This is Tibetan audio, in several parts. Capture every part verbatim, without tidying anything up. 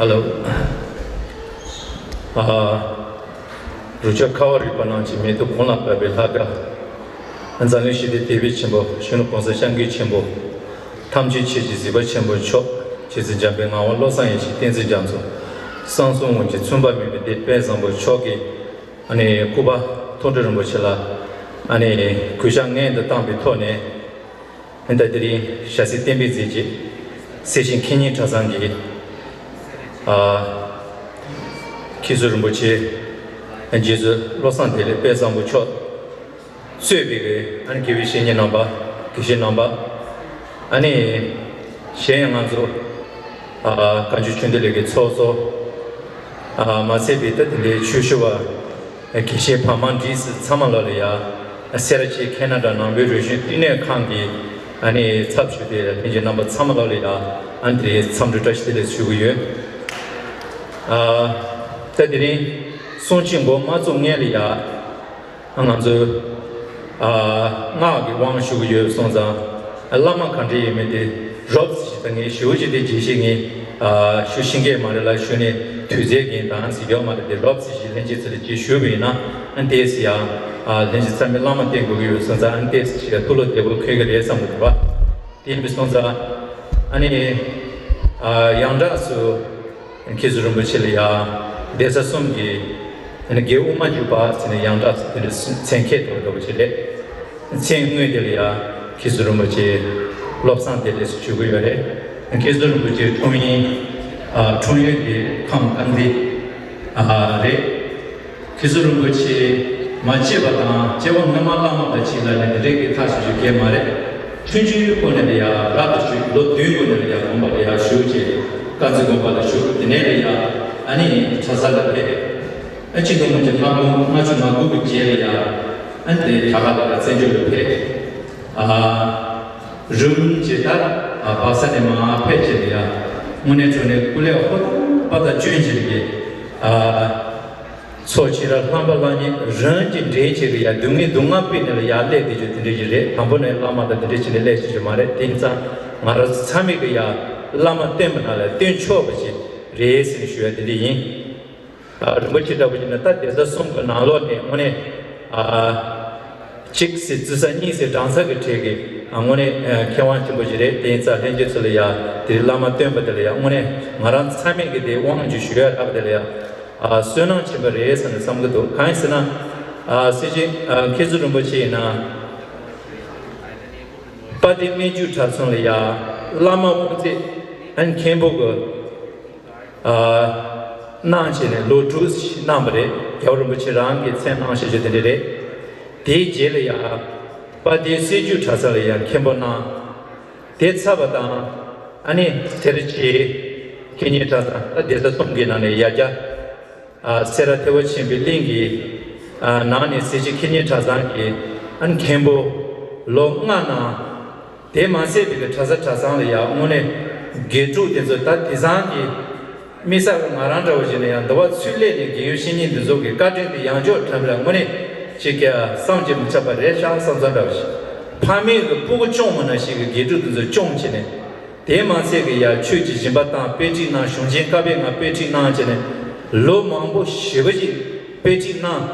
ཧ་ལོ། ཨ། རུ་ཅག་ཁ་བ་རི་པ་ནང་གི་མེ་ཏོག་གོང་ལ་བབས་པའི་ལྷ་དགའ། འཛམ་གླིང་ཞི་བདེ་དད་པའི་ཆེན་པོ་གཞོན་ནུ་གོང་ས་སྐྱབས་མགོན་ཆེན་པོ། ཐམས་ཅད་མཁྱེན་ཅིང་གཟིགས་པ་ཆེན་པོ་མཆོག་རྗེ་བཙུན་འཇམ་དཔལ་ངག་དབང་བློ་བཟང་ཡེ་ཤེས་བསྟན་འཛིན་རྒྱ་མཚོ། གསང་གསུམ་དབང་ཕྱུག་མཚུངས་པ་མེད་པའི་སྡེ་དཔལ་བཟང་པོ་མཆོག་གི་ཨ་ནི་སྐུ་པར་མཐོང་གྲོལ་རིན་པོ་ཆེ་ལ་ཨ་ནི་གུས་ཕྱག་སྔོན་དུ་བཏང་པའི་ཐོག་ནས། ད་དེ་རིང་ཞྭ་སེར་བསྟན་པའི་མཛེས་བྱེད་སེར་ཆེན་མཁས་སྙན་གྲྭ་ཚང་གི་ཨ། མཁན་ཟུར་རིན་པོ་ཆེ་རྗེ་བཙུན་བློ་བཟང་བདེ་ལེགས་དཔལ་བཟང་པོ་མཆོག་གཙོས་པའི་ཨ་ནི་དགེ་བའི་བཤེས་གཉེན་རྣམ་པ། དགེ་བཤེས་རྣམ་པ། ཨ་ནི་གཞན་ཡང་ང་ཚོ་ཨ་བཀའ་འགྱུར་ཆོས་འདུལ་ལས་ཀྱི་ཚོགས་གཙོ། ཨ་མ་ཚད་པའི་ད་དེ་འདྲའི་ཆོས་ཞུ་བ། དགེ་བཤེས་བར་མ་འདྲིས་སུ་ཚང་མ་ལོ་ལ་ཡ། སེ་ར་བྱེས་ཁེ་ན་ཌ་ནང་པའི་རིག་གཞུང་བསྟི་གནས་ཁང་གི་ཨ་ནི་ཚབ་ཞུས་ཏེ་ལྷན་རྒྱས་རྣམ་པ་ཚང་མ་ལོ་ལ་ཡ། ཨ་ནི་དེ་འཚམས་འདྲི་བཀྲ་ཤིས་བདེ་ལེགས་ཞུ་གི་ཡོད། ཨ་ད་དེ་རིང་གསུང་ཆོས་འགོ་མ་བཙུགས་སྔོན་ལ་ཡ། ང་ཚོས་ཨ་སྔགས་ཀྱི་དབང་ཞུ་གི་ཡོད་སོང་ཙང་། བླ་མ་ག་འདྲ་ཡིན་མིན་དེ་རོབ་ཙམ་ཞིག་ད་ངས་ཞུ་ཅིག་དེ་རྗེས་ཤིག་ངས་ཨ་ཞུ་ཤེས་ཀྱི་མ་རེད་ལ། ཞུ་ནས་དུས་ཚོད་ཀྱི་དང་ཟིག་ཡོད་མ་རེད་དེ། རོབ་ཙམ་ཞིག་ལྷན་རྒྱས་ཚོ་ལ་ཅིག་ཞུས་པ་ཡིན་ན། ཨ་ཏོག་ཙམ་ཡང་ཨ་ལྷན་རྒྱས་ཚང་མས་བླ་མ་བསྟེན་དགོས་ཀྱི་ཡོད་སོང་ཙང་། ཨ་ཏོག་ཙམ་ཞིག་ཐུགས་བློ་བདེ་པོ་འཁོར་གྱི་རེད་བསམ་གྱི་འདུག་པ། དེ་ཡིན་པ་སོང་ཙང་། ཨ་ནི་ཨ་ཡང་དག་སུ་མཁན་ཟུར་རིན་པོ་ཆེ་ལ་ཡ་གདན་ས་གསུམ་གྱི་ཨ་ནི་རྒྱལ་དབུ་མ་འཇུག་པ་ཟེར་ནས་ཡང་དག་སུ་དེ་འདྲ་མཚན་ཁྱད་དུ་འགྲོ་བ་ཅིག་རེད། མཚན་དངོས་དེ་ལ་ཡ་མཁན་ཟུར་རིན་པོ་ཆེ་བློ་བཟང་བདེ་ལེགས་སུ་ཞུ་གི་ཡོད་རེད། མཁན་ཟུར་རིན་པོ་ཆེ་འཁྲུངས་ཡུལ་ཨ་འཁྲུངས་ཡུལ་དེ་ཁམས་དཀར་མཛེས་ཨ་རེད། མཁན་ཟུར་རིན་པོ་ཆེ་མ་སྐྱེས་པ་དང་སྐྱེ་བ་སྔ་མ་བླ་མ་དང་ཕྱིས་ལ་ནི་དེ་འདྲའི་གི་ཐག་ཆོད་ཅིག་གས་མ་རེད། ཆུང་ཆུང་སྒོ་ནས་ལ་ཡ་རབ་ཏུ་བྱུང་ལོ་བདུན་སྒོ་ནས་ལ་ཡ་དགོན་པ་ལ་ཡ་བཞུགས་བྱས་དཀར་མཛེས་དགོན་པ་ལ་བཞུགས། དེ་ནས་ལ་ཡ་ཨ་ནི་གྲྭ་ས་ལ་ཕེབས། ཨ་ཆིག་སྟོང་དགུ་བརྒྱ་ལྔ་བཅུ་ང་དགུ་གི་རྗེས་ལ་ཡ་ཨ་ནི་དེ་དར་དཀར་ལ་ཡ་བཙན་བྱོལ་ལ་ཕེབས། ཨ་རིམ་བྱས་ད་ཨ་སྦག་ས་ནས་མར་ཕེབས་བྱས་ལ་ཡ་དངོས་གནས་དྲང་གནས་སྐུ་ལས་ཧོར་པ་དང་བསྐྱོན་བྱས་ལ་ཡ་ཨ། ཚོགས་ཆེ་ར་ལྷམ་པ་ལ་ནི་རང་གི་འདྲེན་བྱེད་ཀྱི་ཡ་སྡུག་བསྔལ་སྡུག་བསྔལ་སྤེལ་ནས་ལ་ཡ་སླེབས་དེ་ཚོ་དེ་འདྲ་ཞིག་རེད། དང་པོ་ནས་བླ་མ་དང་དེ་འདྲ་བྱས་ནས་སླེབས་ཤེས་ཀྱི་མ་རེད། དེ་ཡིན་ཙང་ང་རང་ཚོ་ཚང་མས་ཀྱི་ཡ་བླ་མ་བསྟེན་པ་ན་ལ་བསྟེན་ཆོག་པ་ཞིག་རེད་ཟེར་ནས་ཞུ་ཡ་དེ་འདྲ་ཡིན། ཨ་རིན་པོ་ཆེ་འདྲ་པོ་ཞིག་ན་ད་གདན་ས་གསུམ་གྱི་ནང་ལོགས་ནས་དངོས་གནས་ཨ་གཅིག་ཟེར་བརྩི་ས་གཉིས་ཟེར་བགྲང་ས་གི་གྲས་ཀྱི་ཨ་དངོས་གནས་ཨ་མཁས་དབང་ཆེན་པོ་ཞིག་རེད། དེ་ཡིན་ཙང་ལྷན་རྒྱས་ཚོ་ལ་ཡ་དེ་རིང་བླ་མ་བསྟེན་པ་དེ་ལ་ཡ་དངོས་གནས་ང་རང་ཚང་མས་ཀྱི་དེ་དབང་ཅིག་ཞུ་ཡ་རག་པ་དེ་ལ་ཡ། ཨ་བསོད་ནམས་ཆེན་པོ་རེད་ཟེར་ནས་བསམ་གྱི་འདུག་གང་ཡིན་ཟེར་ན། ཨ་སྲས་ཆེན་ཨ་མཁན་ཟུར་རིན་པོ་ཆེ་ཡིན་ན། དཔལ་ལྡན་སྨན་ཆུ་གྲྭ་ཚང་ལ་ཡ་བླ་མ་དབུ་མཛད་ཨ་མཁན་པོ་གི་ཨ་ གནང་བྱས་ནས་ལོ་དྲུག་གནང་བ་རེད། རྒྱལ་བ་རིན་པོ་ཆེ་རང་གིས་མཚན་གནང་བྱས་བྱས་དེ་འདྲ་རེད། དེའི་རྗེས་ལ་ཡང་དཔལ་ལྡན་སྲིད་བྱུས་གྲྭ་ཚང་ལ་ཡང་མཁན་པོ་གནང་། དེ་ཚར་བ་དང་ཨ་ནི་དེར་ཆེ་ཁེ་ཉེ་གྲྭ་ཚང་ད་སྡེ་ཚན་གསུམ་གྱི་ནང་ནས་ཡར་རྒྱས། ཨ་སེ་ར་ཐེག་པ་ཆེན་པོའི་གླིང་གི་ཨ་ནང་ནས་གཟི་བརྗིད་ཁེ་ཉེ་གྲྭ་ཚང་གི་ཨ་ནི་མཁན་པོ་ལོ་ལྔ་གནང་། དེ་མ་ཟད་པའི་གི་གྲྭ་ས་གྲྭ་ཚང་ལ་ཡང་དངོས་གནས་དགེ་ཕྲུག་དེ་ཚོ་ད་དེང་སང་གི་དམིགས་བསལ་གི་ང་རང་འདྲ་བོ་ཞིག་ལ་ཡང་འདི་བ་ཚུར་སླེབས་ནས་དགེ་བའི་བཤེས་གཉེན་འདི་ཚོ་གི་བཀའ་དྲིན་དེ་ཡང་བསྐྱར་དྲན་པ་ལ་དངོས་གནས་ཅིག་ཀྱང་བསམ་གྱིས་མི་ཁྱབ་པ་རེད་ཤག་བསམ་བསམ་འདྲ་བོ་ཞིག་ཕ་མེས་གི་སྤུ་གུ་སྐྱོང་མི་ནང་བཞིན་གི་དགེ་ཕྲུག་དེ་ཚོ་སྐྱོང་བྱས་ནས། དེ་མ་ཟད་ཀྱི་ཡ་ཆོས་ཀྱི་སྦྱིན་པ་བཏང་དཔེ་ཁྲིད་གནང་གཞུང་ཆེན་བཀའ་པོད་ལྔ་དཔེ་ཁྲིད་གནང་བྱས་ནས་ལོ་མང་པོ་ཞེ་པོ་ཅིག་དཔེ་ཁྲིད་གནང་།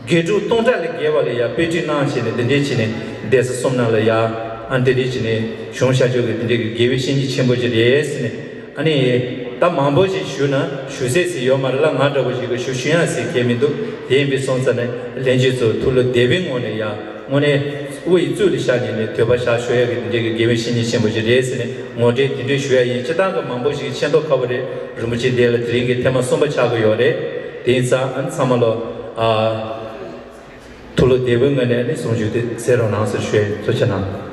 དགེ་ཕྲུག་སྟོང་ཕྲག་ལས་བརྒལ་བ་ལ་ཡ་དཔེ་ཁྲིད་གནང་བྱས་ནས་འདི་འདྲས་བྱས་ནས་སྡེ་ས་གསུམ་ནང་ལ་ཡ་ཨ་འདི་འདྲས་བྱས་ནས་བྱུང་བཞག་ཆོག་གི་འདི་འདྲས་ཀྱི་དགེ་བའི་བཤེས་གཉེན་ཆེན་པོ་ཅིག་རེད་ཟེར་ནས་ཨ་ནི་ད་མང་པོ་ཞིག་ཞུ་ན་ཞུ་སྲིད་ཟེར་ཡོད་མ་རེད་ལ། ང་འདྲ་བོ་ཞིག་གི་ཞུ་ཞུ་ཡང་ཟེར་མཁན་མི་འདུག་དེ་ཡིན་པའི་སོང་ཙང་ནས་ལྷན་རྒྱས་ཚོ་ཐུགས་ལ་དད་པའི་ངང་ནས་ཡ། དངོས་གནས་དབུ་ཡི་གཙུག་ལ་བཞག་ནས་ནས་དད་པ་བཞག་ཞུ་ཡག་གི་འདི་འདྲའི་གི་དགེ་བའི་བཤེས་གཉེན་ཆེན་པོ་ཞིག་རེད་ཟེར་ནས་ངོ་སྤྲོད་དེ་འདྲའི་ཞུ་ཡག་ཡིན། སྤྱིར་བཏང་གི་མང་པོ་ཞིག་ཤེས་མདོག་ཁ་པོ་རེད། རིན་པོ་ཆེ་འདི་ལ་དེ་རིང་གི་ཐེངས་མ་གསུམ་པ་ཆགས་ཀྱི་ཡོད་རེད། དེ་ཡིན་ཙང་ཨ་ནི་ཚང་མ་ལོ་ཨ་ཐུགས་ལ་དད་པའི་ངང་ནས་ནི་གསུང་ཆོས་དེ་གསན་རོགས་གནང་ཟེར་ཞུ་ཡག་ཐུགས་རྗེ་གནང་།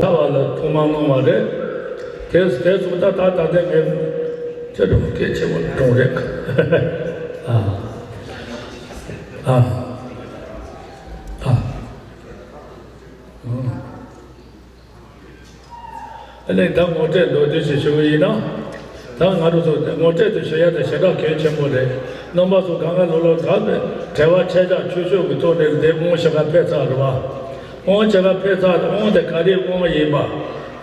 ཐར་བ་ལ་ཐོག་མ་གནང་བ་རེད། དེ་དེ་ཚོ་ད་ད་ད་ལྟ་ངས་ཁྱེད་རང་སྐད་ཆེ་བོ་གྲོང་རེད། ཨ་ཨ་ཨ། ཨ་ནི་ད་ངོ་སྤྲོད་མདོར་བསྡུས་ཤིག་ཞུ་གི་ཡིན་ན། ད་ང་རང་ཚོ་ངོ་སྤྲོད་དུ་ཞུ་ཡ་དེ་ཞེ་དྲག་གལ་ཆེན་པོ་རེད། རྣམ་པ་ཚོ་གང་ག་ལོ་ལོ་ད་བྲེལ་བ་ཆེ་ཆག་ཆོས་ཕྱོགས་ཀྱི་ཐོག་ནས་དེ་དབང་ཞེ་དྲག་ཕེབས་ཚར་རེད་བ། དབང་ཞེ་དྲག་ཕེབས་ཚར་དེ་དབང་དེ་ག་རེའི་དབང་ཡིན་པ་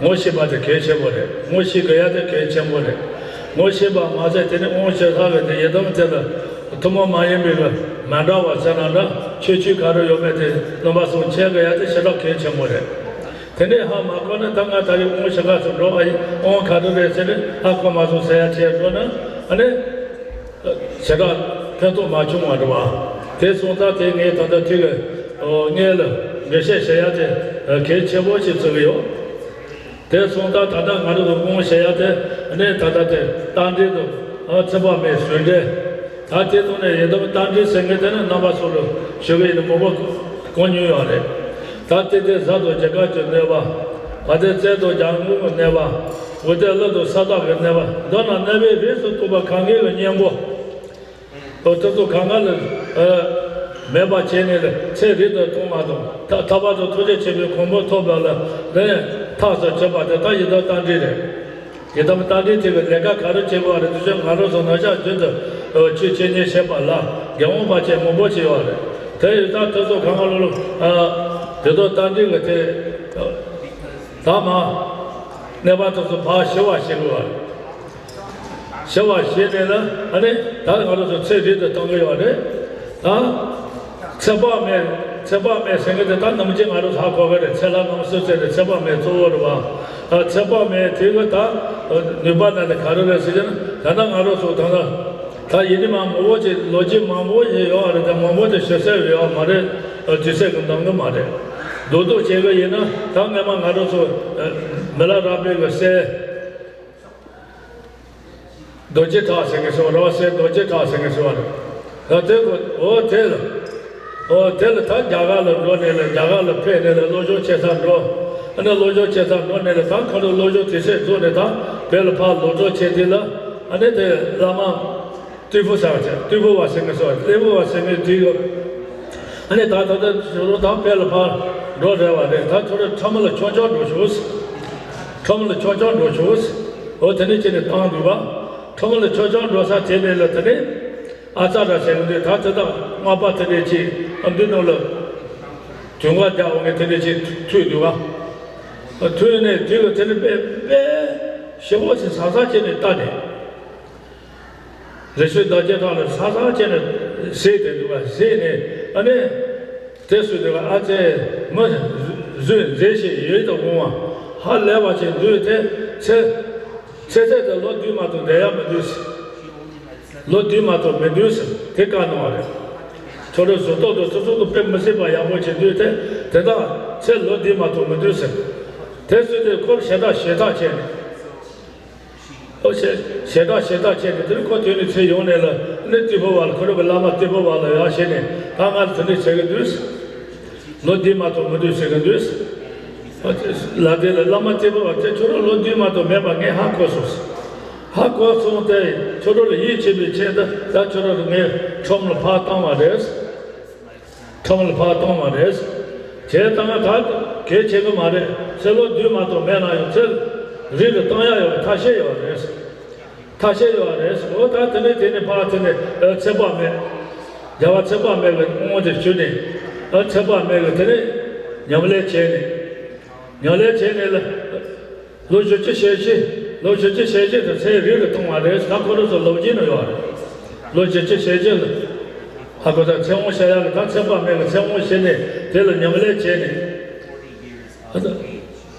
ངོ་ཤེས་པ་དེ་གལ་ཆེན་པོ་རེད། ངོ་ཤེས་དགོས་ཡ་དེ་གལ་ཆེན་པོ་རེད། ངོ་ཤེས་པ་མ་ཟད་དེ་ནི་དབང་ཞེ་དྲག་གི་དེ་ཡི་དམ་དེ་ལ་ཐུན་མོང་མ་ཡིན་པའི་མི་འདྲ་བ་ཟེར་ན་འདྲ་ཆོས་ཆོས་ག་རེ་ཡོད་མེད་དེ་རྣམ་པ་ཚོ་མཁྱེན་དགོས་ཡ་དེ་ཞེ་དྲག་གལ་ཆེན་པོ་རེད། དེ་ནས་ཧ་མ་གོ་ན་ད་ང་ད་རེས་དབང་ཞེ་དྲག་ཚོ་འགྲོ་ཨ་ཡིན་དབང་ག་རེ་རེད་ཟེར་ནས་ཧ་གོ་མ་སོང་ཟེར་ཡ་བྱས་འགྲོ་ན་ཨ་ནི་ཞེ་དྲག་ཕན་ཐོགས་མ་བྱུང་བ་རེད་བ། དེ་སོང་ཙང་དེ་ངས་ད་ལྟ་དུས་ཀྱི་སྔས་ལ་འགྲེལ་བཤད་བྱེད་ཡ་དེ་གལ་ཆེན་པོ་ཞིག་བརྩི་གི་ཡོད། དེ་སོང་ཙང་ད་ལྟ་ང་རང་གི་དབང་བྱེད་ཡ་དེ་ཨ་ནི་ད་ལྟ་དེ་རྟ་མགྲིན་དང་ཨ་ཚེ་དཔག་མེད་ཟུང་འབྲེལ། ད་དེ་ཐོག་ནས་ཡི་དམ་རྟ་མགྲིན་ཟེར་མཁན་དེ་ནི་རྣམ་པ་ཚོ་ལ་ཞུ་གི་ཡིན་ན་མང་པོ་གོ་མྱོང་ཡོད་རེད། ད་དེ་དེ་གཟའ་དང་རྒྱ་གར་གྱི་གནོད་པ། བ་དན་རྩེ་དང་རྒྱལ་མོ་གི་གནོད་པ། འོ་དེ་ཀླུ་དང་ས་བདག་གི་གནོད་པ། མདོར་ན་གནོད་པའི་རིགས་སུ་གཏོགས་པ་གང་གཱའི་གི་གཉེན་པོ། འོ་དེ་ཚོ་གང་ག་ལ་མེད་པ་བྱས་ནས་ལ་ཚེ་རིང་དུ་གཏོང་བ་དང་ཐ་ཐར་པ་དང་ཐུགས་རྗེ་ཆེན་པོའི་གོ་འཕང་ཐོབ་པ་ལ་ལན་ཐགས་སུ་ཆོད་པ་དེ་ད་ཡི་དམ་རྟ་མགྲིན་རེད། ཡི་དམ་རྟ་མགྲིན་དེ་གི་ལས་ཀ་ག་རེ་བྱེད་དགོས་རེད་དེ་ཚོ་ང་རང་ཚོ་ནང་ཤག་རྒྱུན་དུ་ཆོས་འཆད་ཉན་བྱེད་པ་ལ་དགེ་སློང་བར་ཆད་མང་པོ་བྱེད་ཡོད་རེད། དེ་ཡི་ད་དེ་ཚོ་གང་ག་ལོ་ལོ་དེ་དོ་རྟ་མགྲིན་གི་དེ་ད་མ་གནས་པ་དེ་ཚོ་ཕར་ཞི་བ་བྱེད་དགོས་རེད། ཞི་བ་བྱས་ནས་ལ་ཨ་ནི་ད་ང་རང་ཚོ་ཚེ་རིང་དུ་གཏོང་གི་ཡོད་རེད། ད་ཚེ་དཔག་མེད་ཚེ་དཔག་མེད་ཟེར་མཁན་དེ་ད་ནམ་རྒྱུན་ང་རང་ཚོ་ཧ་གོ་གི་རེད། ཚེ་ལྷ་རྣམས་སུ་ཚེ་རེད་ཚེ་དཔག་མེད་གཙོ་བོ་རེད་བ། ཨ་ཚེ་དཔག་མེད་དེ་གི་ད་ནུས་པ་ན་དེ་ག་རེ་རེད་ཟེར་གྱི་ན་ད་ལྟ་ང་རང་ཚོ་ད་ལྟ་ད་ཡིན་ནི་མ་མང་པོ་ཅིག་ལོ་རྒྱུས་མང་པོ་ཞིག་ཡོད་རེད། ད་མང་པོ་དེ་ཞུ་ས་ཡོད་མ་རེད། དུས་ཚོད་ཀྱི་འདང་གི་མ་རེད། རྡོག་རྡོག་བྱེད་གི་ཡིན་ན་ད་སྔས་མ་ང་རང་ཚོ་མི་ལ་རས་པའི་གི་སྲས། རྡོ་རྗེ་བྲག་ཟེར་མཁན་ཟེར་བ་རེད་བ། སྲས་རྡོ་རྗེ་བྲག་ཟེར་མཁན་ཟེར་བ་རེད། ད་དེ་གོ་འོ་དེ་ལ་འོ་དེ་ལ་ད་རྒྱ་གར་ལ་འགྲོ་ནས་ལ་རྒྱ་གར་ལ་ཕེབས་ནས་ལ་སློབ་སྦྱོང་བྱེད་ས་འགྲོ། ཨ་ནི་སློབ་སྦྱོང་བྱེད་ས་འགྲོ་ནས་ལ་ད་ཁོ་ཚོ་སློབ་སྦྱོང་དུས་ཚོད་རྫོགས་ནས་ད་བོད་ལ་ཕར་ལོག་འགྲོ་བྱེད་དུས་ལ་ཨ་ནི་དེ་བླ་མ་ཏི་ཕུ་ཟེར་བ་བྱས་ཏི་ཕུ་བ་ཟེར་མཁན་ཟེར་བ་ཏི་ཕུ་བ་ཟེར་མཁན་དུས་ཡོད། ཨ་ནི་ད་ད་ལྟ་ཞོ་ལོ་ད་བོད་ལ་ཕར་འགྲོ་རེ་བ་རེད། ད་ཁྱོད་རང་ཁྲོམ་ལ་ཆོག་ཆོག་འགྲོ་ཤོག་ཟེར། ཁྲོམ་ལ་ཆོག་ཆོག་འགྲོ་ཤོག་ཟེར། འོ་དེ་ནས་ཁྱེད་ནས་བཏང་འདུག་བ། ཁྲོམ་ལ་ཆོག་ཆོག་འགྲོ་ས་དེ་ནས་ལ་དེ་ནས་ ཨ་ཙ་ར་ཟེར་གི་འདུག་ད་དེ་དག་རྔ་པ་དེ་འདྲས་ཅིག་ཨ་འདི་ནང་ལ་དུང་ཁ་རྒྱག་འོང་ངས་དེ་འདྲས་ཅིག་ཐུག་འདུག་ག་ཐུག་ནས་དེ་ལ་དེ་ནས་དཔེ་དཔེ་ཞེ་པོ་ཅིག་ཟག་ཟག་བྱས་ནས་བལྟས་ནས། རི་ཆུ་འདབ་བརྒྱ་ཕྲག་ལ་ས་ས་བྱས་ནས་ཟེར་དེ་འདུག་ག་ཟེར་ནས་ཨ་ནི། དེ་སུ་འདུག་ག་ཨ་ཙེ་མི་བཟོས་མཛེས་ཞེས་ཡིད་དུ་འོང་བ་ཧ་ལས་པ་ཅིག་འདུག་དེ་ཚེ་ཚེ་ཚད་དེ་ལོ་བདུན་མ་གཏོགས་བསྡད་ཡ་མི་འདུག་ལོ་བདུན་མ་གཏོགས་མི་འདུག་ཟེར་དེ་བཀའ་གནང་བ་རེད། ཁྱོད་རང་གཟུགས་ཐོག་ཏུ་སོ་སོ་ཏུ་དཔེ་མི་སྲིད་པ་ཡག་པོ་བྱེད་དུས་དེ་དེ་དག་ཚེ་ལོ་བདུན་མ་གཏོགས་མི་འདུག་ཟེར། དེ་སུ་དེ་ཁོར་ཞེ་དྲག་ཞེ་དྲག་བྱས་ནས། ཨོ་ཞེ་ཞེ་དྲག་ཞེ་དྲག་བྱས་ནས་དེར་ཁོ་དོན་ནི་ཚེ་ཡོང་ནས་ལ་ནི་ཏི་ཕོ་བ་ལ་ཁོ་རང་གི་བླ་མ་ཏི་ཕོ་བ་ལ་ཡག་བྱས་ནས་ད་ང་ལ་དེ་འདྲ་བྱེད་ཀྱི་འདུག་ལོ་བདུན་མ་གཏོགས་མི་འདུག་ཟེར་གྱི་འདུག་ལ་དེ་ལ་བླ་མ་ཏི་ཕོ་བ་དེ་ཁྱོད་རང་ལོ་བདུན་མ་གཏོགས་མེད་པ་ངས་ཧ་གོ་སོང་། ཧ་གོ་སོང་སྟེ་ཁྱོད་རང་ལ་ཡིད་ཆེས་པའི་ཆེད་དུ་ད་ཁྱོད་རང་ལ་ངས་ཁྲོམ་ལ་ཕར་བཏང་བ་རེད། ཁྲོམ་ལ་ཕར་བཏང་བ་རེད། བྱས་ཙང་ད་གལ་ཆེ་གི་མ་རེད། ཚེ་ལོ་བདུན་མ་གཏོགས་མེད་ན་ཡང་ཚེ་རིལ་རུ་བཏང་ཡ་ཡོད་པའི་ཐབས་ཤེས་ཡོད་རེད། ཐབས་ཤེས་ཡོད་རེད། འོ་ད་དེ་ནས་དེ་ནས་ཕར་དེ་ནས་ཨ་ཚེ་དཔག་མེད། རྒྱལ་བ་ཚེ་དཔག་མེད་ཀྱི་དབང་དེ་ཞུས་ནས་ཨ་ཚེ་དཔག་མེད་ཀྱི་དེ་ནས་ཉམས་ལེན་བྱས་ནས་ཉམས་ལེན་བྱས་ནས་ལ། ལོ་བཞི་བཅུ་ཞེ་བཞི། ལོ་བཞི་བཅུ་ཞེ་བཞི་དེ་ཚེ་རིལ་རུ་བཏང་བ་རེད། ད་ཁོ་རང་ཚོ་ལོ་རྒྱུས་ནང་ཡོད་རེད། ལོ་བཞི་བཅུ་ཞེ་བཞི་ལ། ཧ་གོ་ད་ཚེ་དབང་བྱེད་ཡག་གི་ད་ཚེ་དཔག་མེད་ཀྱི་ཚེ་དབང་བྱེད་ནས་དེ་ལ་ཉམས་ལེན་བྱས་ནས། ཨ་ད།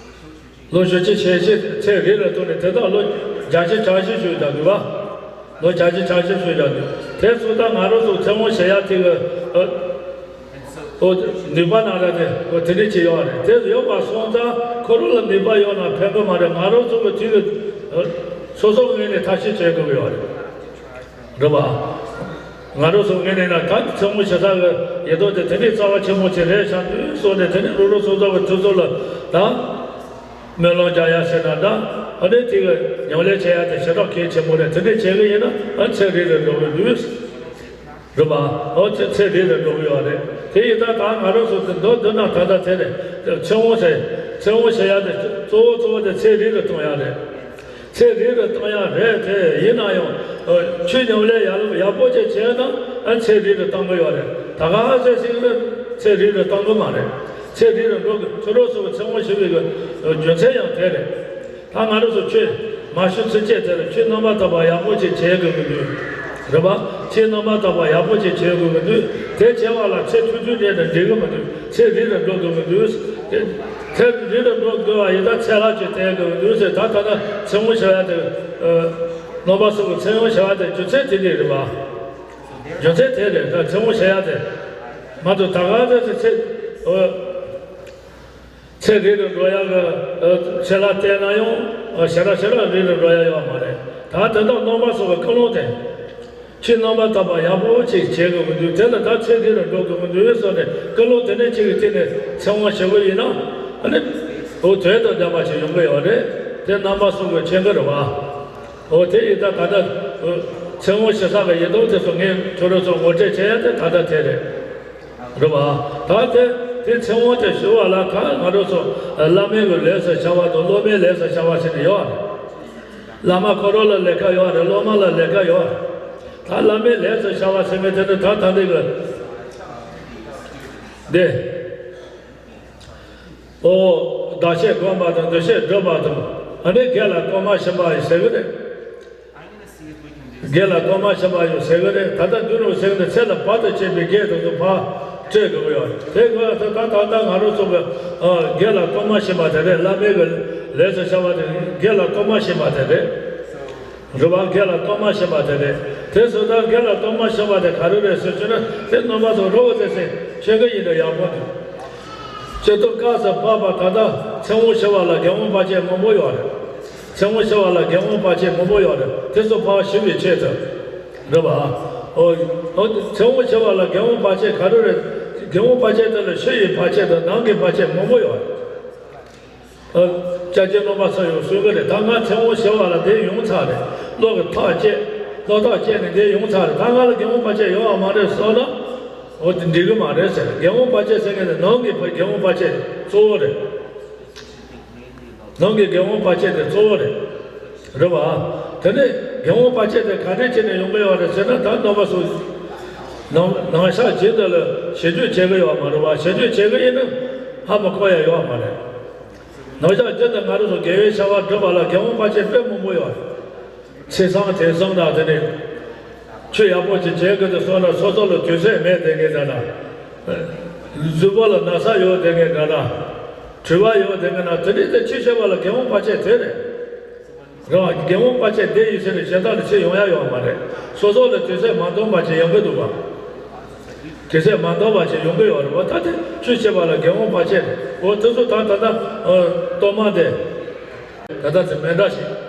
ལོ་བཞི་བཅུ་ཞེ་བཞི་ཚེ་རིལ་རུ་བཏང་ནས་དེ་དག་ལོ་བརྒྱད་ཅུ་གྱ་བཞི་བཞུགས་ཀྱང་འདུག་བ། ལོ་བརྒྱད་ཅུ་གྱ་བཞི་བཞུགས་ཀྱང་འདུག་དེ་ཚོ་ད་ང་རང་ཚོ་ཚེ་དབང་བྱེད་ཡག་དེ་གི། ཨ། ཨོ། ནུས་པ་ན་ར་དེ་ཨོ་དེ་འདྲ་ཅིག་ཡོད་རེད། དེ་ཡོད་པ་སོང་ཙང་ཁོ་རང་ལ་ནུས་པ་ཡོད་ན་ཕན་གི་མ་རེད། ང་རང་ཚོ་གི་དུས་ལ་ཨོ་སོ་སོ་ངོས་ནས་ཐབས་ཤེས་བྱེད་དགོས་ཀྱི་ཡོད་རེད། རེད་པ། ང་རང་ཚོ་ངོས་ནས་ན་ད་ཚེ་དབང་བྱེད་ས་གི་ཡེ་ཏོ་དེ་དེ་འདྲའི་རྩ་བ་ཆེན་པོ་ཅིག་རེད་ཤག་དུས་སོང་ནས་དེ་ནས་རོ་རོ་སོ་སོ་གི་དུས་ཚོད་ལ་ད། སྨོན་ལམ་རྒྱག་ཡ་ཟེར་ན་འདྲ། ཨ་ནི་དེ་གི་ཉམས་ལེན་བྱེད་ཡ་དེ་ཞེ་དྲག་གལ་ཆེན་པོ་རེད། དེ་འདྲ་བྱེད་གི་ཡིན་ན་ཨ་ཚེ་རིལ་རུ་འགྲོ་གི་འདུག་རེད་པ། ཨོ་ཚེ་ཚེ་རིལ་རུ་འགྲོ་གི་ཡོད་རེད། དེ་ཡིན་ད་ད་ང་རང་ཚོ་དེ་མདོར་བསྡུ་ན་ད་ལྟ་དེ་རེད། ཚེ་དབང་ཟེར་ཚེ་དབང་བྱེད་ཡ་དེ་གཙོ་བོ་གཙོ་བོ་དེ་ཚེ་རིལ་རུ་གཏོང་ཡ་རེད། ཚེ་རིལ་རུ་གཏོང་ཡ་རེད་དེ་ཡིན་ན་ཡང་ཨ་ཆོས་ཉམས་ལེན་ཡག་ཡག་པོ་ཅིག་བྱས་ན་ཨ་ཚེ་རིལ་རུ་གཏོང་གི་ཡོད་རེད། ད་ག་ཚོད་ཅིག་ལ་ཚེ་རིལ་རུ་གཏོང་གི་མ་རེད། ཚེ་རིལ་རུ་འགྲོ་གི་ཁྱོད་རང་ཚོ་གི་ཚེ་དབང་བྱེད་པའི་གི་རྒྱུ་མཚན་ཡང་དེ་རེད། ད་ང་རང་ཚོ་ཆོས་མ་ཞུ་ཚུན་ཆད་དེ་ལ་ཆོས་རྣམ་པར་དག་པ་ཡག་པོ་ཅིག་བྱེད་དགོས་ཀྱི་འདུག་རེད་པ། ཆོས་རྣམ་པར་དག་པ་ཡག་པོ་ཅིག་བྱེད་དགོས་ཀྱི་འདུག་དེ་བྱས་པ་ལ་ཚེ་ཐུང་ཐུང་རེད་ན་འགྲིག་གི་མི་འདུག་ཚེ་རིལ་རུ་འགྲོ་དགོས་ཀྱི་འདུག་དེ་ཚེ་རིལ་རུ་འགྲོ་དགོས་པ་ཡིན་ད་ཚེ་ལྷག་ཅིག་བསྟེན་དགོས་ཀྱི་འདུག་ཟེར། ད་ད་ལྟ་ཚེ་དབང་བྱེད་ཡ་དེ་རྣམ་པ་གསུམ་གྱི་ཚེ་དབང་བྱེད་ཡ་དེ་རྒྱུ་མཚན་དེ་འདྲ་རེད་པ། རྒྱུ་མཚན་དེ་རེད། ད་ཚེ་དབང་བྱེད་ཡ་དེ་མ་གཏོགས་ད་ག་ཚོད་ཚེ་ཚེ་ཚེ་རིལ་རུ་འགྲོ་ཡག་གི་ཨ་ཚེ་ལྷག་བསྟེན་ན་ཡང་ཨ་ཞེ་དྲག་ཞེ་དྲག་རིལ་རུ་འགྲོ་ཡག་ཡོད་མ་རེད། ད་དེ་དག་རྣམ་པ་གསུམ་གྱི་ཀུན་སློང་དེ་ཆོས་རྣམ་པར་དག་པ་ཡག་པོ་ཅིག་བྱེད་དགོས་ཀྱི་འདུག་དེ་ལ་ད་ཚེ་རིལ་རུ་འགྲོ་དགོས་ཀྱི་འདུག་ཟེར་ནས་ཀུན་སློང་དེ་འདྲ་ཅིག་གི་སྟེང་ནས་ཚེ་དབང་བྱེད་དགོས་ཡིན་ན་ཨ་ནི་འོ་དོན་དང་ལྡན་པ་ཞིག་ཡོང་གི་ཡོད་རེད། དེ་རྣམ་པ་གསུམ་གྱི་མཁྱེན་གྱི་རེད་པ། འོ་དེ་ཡིན་ད་ད་ལྟ་ཚེ་དབང་བྱེད་ས་གི་ཡེ་ཏོ་དེ་ཚོ་ངས་ཁྱོད་རང་ཚོ་ངོ་སྤྲོད་བྱེད་ཡ་དེ་ད་ལྟ་དེ་རེད། རེད་པ། ད་དེ་དེ་ཚེ་དབང་དེ་ཞུ་བ་ལ་ད་ང་རང་ཚོ་བླ་མའི་གི་ལས་སུ་བྱ་བ་དང་སློབ་མའི་ལས་སུ་བྱ་བ་ཟེར་ནས་ཡོད་རེད། བླ་མ་ཁོ་རང་ལ་ལས་ཀ་ཡོད་རེད། སློབ་མ་ལ་ལས་ཀ་ཡོད་རེད། ད་བླ་མའི་ལས་སུ་བྱ་བ་ཟེར་མཁན་དེ་ནི་ད་ད་འདི་གི་འདི། ཨོ། བདག་བསྐྱེད་བསྒོམ་པ་དང་འདུ་ཤེས་སྒྲུབ་པ་དང་ཨ་ནི་དགེ་ལ་གཏོར་མ་སྦྱིན་པ་ཡི་ཟེར་གི་རེད། དགེ་ལ་གཏོར་མ་སྦྱིན་པ་ཡོད་ཟེར་གི་རེད། ད་ལྟ་འདི་རུ་ཟེར་ནས་ཚེ་ལ་བར་དུ་གཅད་པའི་དགེ་དེ་ཚོ་ཕར་སྤྲད་དགོས་ཀྱི་ཡོད་རེད། དེ་གི་ད་ད་ད་ང་རང་ཚོ་གི་ཨ་དགེ་ལ་གཏོར་མ་སྦྱིན་པ་དེ་རེད། བླ་མའི་གི་ལས་སུ་བྱ་བ་དེ་དགེ་ལ་གཏོར་མ་སྦྱིན་པ་དེ་རེད། རེད་པ། དགེ་ལ་གཏོར་མ་སྦྱིན་པ་དེ་རེད། དེ་ཚོ་ད་དགེ་ལ་གཏོར་མ་སྦྱིན་པ་དེ་ག་རེ་རེད་ཟེར་བྱས་ན་དེ་རྣམ་པ་ཚོ་རོགས་དེ་ཚེ་ཤེས་གི་ཡིན་ན་ཡག་པོ་འདུག་སྐྱེ་ཐོབ་སྐབས་སུ་བབ་པ་ད་ལྟ་ཚེ་དབང་ཞུ་བ་ལ་རྒྱལ་དབང་བར་ཆད་མང་པོ་ཡོད་རེད། ཚེ་དབང་ཞུ་བ་ལ་རྒྱལ་དབང་བར་ཆད་མང་པོ་ཡོད་རེད། དེ་ཚོ་ཕར་ཞི་བའི་ཆེད་དུ། རེད་པ། ཨོ། ཨོ། ཚེ་དབང་ཞུ་བ་ལ་རྒྱལ་དབང་བར་ཆད་ག་རེ་རེད། རྒྱལ་དབང་བར་ཆད་དེ་ལ་ཕྱི་ཡི་བར་ཆད་དང་ནང་གི་བར་ཆད་མང་པོ་ཡོད་རེད། ཨོ། སྐྱབས་རྗེ་སློབ་མ་ཚོ་ཡང་གསུང་གི་རེད། ད་ང་ཚེ་དབང་ཞུ་བ་ལ་དེ་ཡོང་ཚར་རེད། བློ་གི་ཐག་བཅད། བློ་ཐག་བཅད་ནས་དེ་ཡོང་ཚར་རེད། ད་ང་ལ་རྒྱལ་དབང་བར་ཆད་ཡོད་པ་མ་རེད་གསུངས་ན། འོ་དེ་འགྲིག་གི་མ་རེད་ཟེར། རྒྱལ་དབང་བར་ཆད་ཟེར་མཁན་དེ་ནང་གི་རྒྱལ་དབང་བར་ཆད་གཙོ་བོ་རེད། ནང་གི་རྒྱལ་དབང་བར་ཆད་དེ་གཙོ་བོ་རེད། རེད་པ། དེ་ནས་ རྒྱལ་དབང་དཔལ་ཆེན་དེ་ག་འདྲས་བྱས་ནས་ཡོང་གི་ཡོད་རེད་ཟེར་ན། ད་རྣམ་པ་ཚོ་ནང་ནང་ཤག་ཇི་ལྟར་ལ་ཞིབ་འཇུག་བྱེད་ཀྱི་ཡོད་མ་རེད་བ། ཞིབ་འཇུག་བྱེད་ཀྱི་ཡིན་ན་ཧ་མ་གོ་ཡ་ཡོད་མ་རེད། ནང་ཤག་ཇི་ལྟར་ང་རང་ཚོ་དགེ་བའི་བྱ་བ་སྒྲུབ་པ་ལ་རྒྱལ་དབང་དཔལ་ཆེན་དཔེ་མང་པོ་ཡོད་རེད། ཚེས་བཟང་དུས་བཟང་དང་དེ་ནས་ཆོས་ཡག་པོ་ཅིག་བྱེད་དགོས་དུས་སོང་ན་སོ་སོ་ལ་དུས་ཚོད་མེད་དེ་ངས་ད་ན། གཟུགས་པོ་ལ་ན་ཚ་ཡོད་དེ་ངས་ད་ན། གྲོད་པ་ཡོད་དེ་ངས་ན། དེ་འདྲའི་དེ་ཅི་བྱེད་པ་ལ་རྒྱལ་དབང་དཔལ་ཆེན་དེ་རེད། རེད་བ། རྒྱལ་དབང་དཔལ་ཆེན་དེ་ཡིན་ཟེར་ནས་གཞན་དག་ལ་ཆེ་ཡོང་ཡ་ཡོད་མ་རེད། སོ་སོ་ལ་དུས་ཚོད་མ་འདང་བ་ཅིག་ཡོང་གི་འདུག་བ། དུས་ཚོད་མ་འདང་བ་ཅིག་ཡོང་གི་ཡོད་རེད་བ། ད་དེ་ཅི་བྱེད་པ་ལ་རྒྱལ་དབང་དཔལ་ཆེན་རེད། འོ་དེ་ཚོ་ད་ད་ད་གཏོར་མ་དེ་ད་ད་ཚེ་མེ་འདྲ་ཞིག་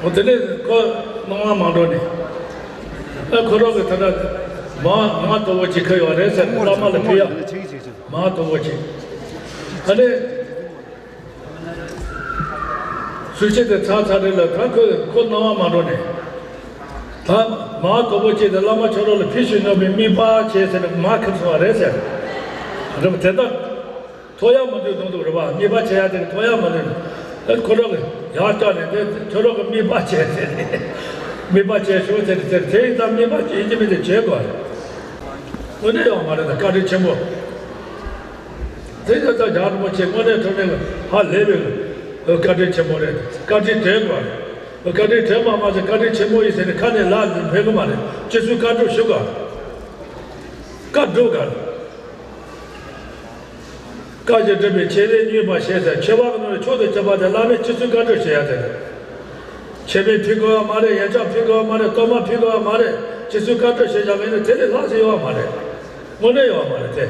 འོ་དེ་ནས་ཁོ་སྣང་བ་མ་འགྲོ་ནས། ཨ་ཁོ་རང་གི་ད་ལྟ་མ་མ་དོ་བོ་ཅིག་ཁ་ཡོད་རེད་ཟེར། བླ་མ་ལ་ཕུལ་ཡ། མ་དོ་བོ་ཅིག་ཨ་ནི། སུ་ཆེ་དེ་ཚ་ཚ་རེད་ལ། ད་ཁོ་ཁོ་སྣང་བ་མ་འགྲོ་ནས། ད་མ་དོ་བོ་ཅིག་དེ་བླ་མ་ཁྱོད་རང་ལ་ཕུལ་ཞུས་ནོ་བའི་དམིགས་པ་བྱས་ཟེར་ནས་མ་ཁུར་སོང་བ་རེད་ཟེར། རེད་པ། དེ་ལྟར། ཐོ་ཡ་མ་དུས་དུང་དུ་རེད་པ། དམིགས་པ་བྱེད་ཡ་དེ་ཐོ་ཡ་མ་དུས། ཨ་ཁོ་རང་གི་ཡར་བཀྱག་ནས་དེ་ཁྱོད་རང་གི་དམིགས་པ་བྱེད་ཟེར་ནས། དམིགས་པ་བྱེད་ཤོག་ཟེར་ཟེར། དེ་ཡིན་ཙང་དམིགས་པ་ཡིན་གཅིག་མིན་གཅིག་བྱེད་དགོས། དངོས་གནས་ཡོད་མ་རེད། ད་བཀའ་དྲིན་ཆེན་པོ། དེ་ཡིན་ཙང་རྒྱལ་བ་རིན་པོ་ཆེ་དངོས་གནས་དྲང་གནས་ཧ་ལས་པའི་བཀའ་དྲིན་ཆེན་པོ་རེད། བཀའ་དྲིན་དྲན་དགོས། བཀའ་དྲིན་དྲན་པ་མ་ཟད་བཀའ་དྲིན་ཆེན་པོ་ཡིན་ཟེར་ནས་ཁ་ནས་ལབ་ནས་ཕེབས་གི་མ་རེད། སྤྱི་ཚོགས་བཀའ་སྒྲུབ་ཞུ་དགོས། བཀའ་སྒྲུབ་དགོས། བཀའ་བཞིན་སྒྲུབ་པའི་ཆེད་ལས་བསྙེན་པར་བྱེད་ཟེར། ཆོས་པ་གི་ནང་ནས་མཆོག་ཏུ་གྱུར་པ་དེ་བླ་མའི་སྤྱི་ཚོགས་བཀའ་སྒྲུབ་བྱེད་ཡ་དེ་རེད། ཆེད་མེད་ཕུལ་དགོས་པ་མ་རེད། ཡན་ཆད་ཕུལ་དགོས་པ་མ་རེད། གཏོར་མ་ཕུལ་དགོས་པ་མ་རེད། སྤྱི་ཚོགས་བཀའ་སྒྲུབ་བྱེད་བཞག་མེད་ན་དེ་ལས་ལྷག་ཙམ་ཡོད་པ་མ་རེད། དངོས་གནས་ཡོད་པ་མ་རེད་དེ།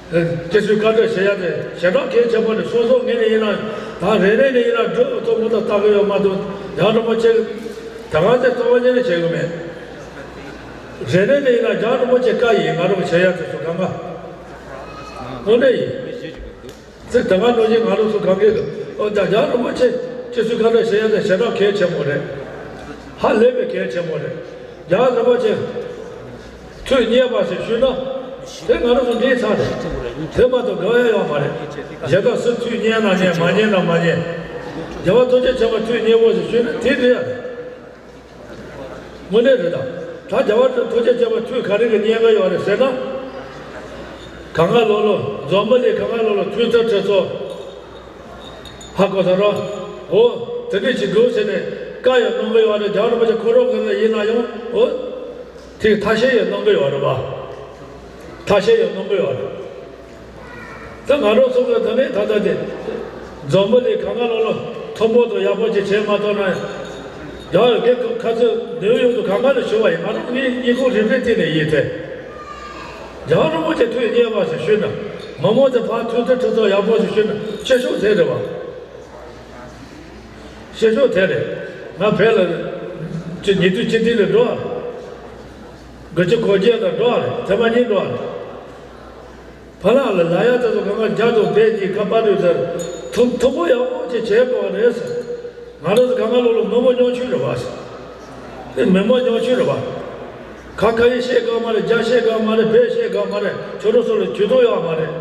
སྤྱི་ཚོགས་བཀའ་སྒྲུབ་བྱེད་ཡ་དེ་ཞེ་དྲག་གལ་ཆེན་པོ་རེད། སོ་སོ་ངོས་ནས་ཡིན་ན། ད་རེ་རེ་ནས་ཡིན་ན་སྒྲུབ་ཐུབ་མི་ཐུབ་ལྟ་གི་ཡོད་མ་གཏོགས། རྒྱལ་བ་རིན་པོ་ཆེ་ད་ག་ཚོད་གཙོ་བོ་ཉིད་ནས་བྱེད་གི་མེད། རེ་རེ་ནས་ཡིན་ན་རྒྱལ་བ་རིན་པོ་ཆེ་བཀའ་ཡིན། ང་རང་གི་བྱེད་ཡ་དེ་ཚོ་གང་ག་དངོས་གནས་ཡིན། ཚེ་ད་ག་ནང་བཞིན་ང་རང་ཚོ་གང་གས་ཀྱི། ཨོ་ད་རྒྱལ་བ་རིན་པོ་ཆེ་སྤྱི་ཚོགས་བཀའ་སྒྲུབ་བྱེད་ཡ་དེ་ཞེ་དྲག་གལ་ཆེན་པོ་རེད། ཧ་ལས་པའི་གལ་ཆེན་པོ་རེད། རྒྱལ་བ་རིན་པོ་ཆེ་ཐུགས་མཉེས་པ་ཞིག་ཞུས་ན། དེ་ང་རང་ཚོ་འགྲིག་ཚར་རེད། དེ་མ་གཏོགས་དགོས་ཡ་ཡོད་མ་རེད། གཞན་དག་སུ་ཐུགས་མཉེས་ན་མཉེས། མ་མཉེས་ན་མ་མཉེས། རྒྱལ་བ་ཐམས་ཅད་མཁྱེན་པ་ཐུགས་མཉེས་པོ་ཞིག་ཞུས་ན་དེ་འགྲིག་ཡ་རེད། དངོས་གནས་རེད་ད། ད་རྒྱལ་བ་ཐམས་ཅད་མཁྱེན་པ་ཐུགས་ག་རེ་གི་མཉེས་པོ་ཡོད་རེད་ཟེར་ན། གང་ག་ལོག་ལོག་འཛམ་བུ་གླིང་གང་ག་ལོག་ལོག་ཐུགས་ཐག་ཁྲི་ཚོ། ཧ་གོ་ད་རོ། འོ། དེ་འདྲ་ཞིག་འདུག་ཟེར་ནས་བཀའ་ཡང་གནང་གི་ཡོད་རེད། རྒྱལ་བ་རིན་པོ་ཆེ་ཁོ་རང་གི་ལ་ཡིན་ན་ཡང་། འོ། དེ་ཐ་ཤལ་ཡང་གནང་གི་ཡོད་རེད་པ། ཐ་ཤལ་ཡང་གནང་གི་ཡོད་རེད། ད་ང་རང་ཚོ་གི་ད་ནི་ད་ལྟ་དེ་འཛམ་བུ་གླིང་གང་ག་ལོག་ལོག་མཐུན་པོ་དང་ཡག་པོ་ཅིག་བྱས་མ་ཐུབ་ན། ཡང་ངས་ཁ་ཚོད་ནིའུ་ཡོག་ཏུ་གང་ག་ལ་ཞུ་བ་ཡིན། ང་རང་ངས་སྙིང་ཁོང་རིམ་པས་བལྟས་ནས་ཡིན་ཏེ། རྒྱལ་བ་རིན་པོ་ཆེ་ཐུགས་མཉེས་པ་ཞིག་ཞུས་ན། མི་མང་དེ་ཕར་ཐུགས་ཐག་ཁྲི་ཚོ་ཡག་པོ་ཞིག་ཞུས་ན་ཤེད་ཤུགས་དེ་རེད་བ། ཤེད་ཤུགས་དེ་རེད། ང་བོད་ལ་ཅི་ཉེ་དུས་སྤྱི་མཐུན་ལ་འགྲོ་བ་རེད། དགུ་བཅུ་གོ་བརྒྱད་ལ་འགྲོ་བ་རེད། ཐེངས་མ་གཉིས་འགྲོ་བ་རེད། ཕ་ལགས་ལ་ལ་ཡ་དེ་ཚོ་གང་ག་རྒྱ་དང་བོད་གཉིས་ཀ་པར་དུས་ཟེར། ཐུམ་ཐུམ་པོ་ཡག་པོ་ཅིག་བྱེད་དགོས་པ་རེད་ཟེར། ང་རང་ཚོ་གང་ག་ལོག་ལོག་མི་མང་ཉམ་ཆུང་རེད་བ་ཟེར། དེ་མི་མང་ཉམ་ཆུང་རེད་བ། ཁ་ཁ་ཡིས་བཤད་དགོས་མ་རེད། རྒྱ་བཤད་དགོས་མ་རེད། བོད་བཤད་དགོས་མ་རེད། ཁྱོད་རང་ཚོ་ལ་ཇུས་གཏོགས་ཡོད་མ་རེད།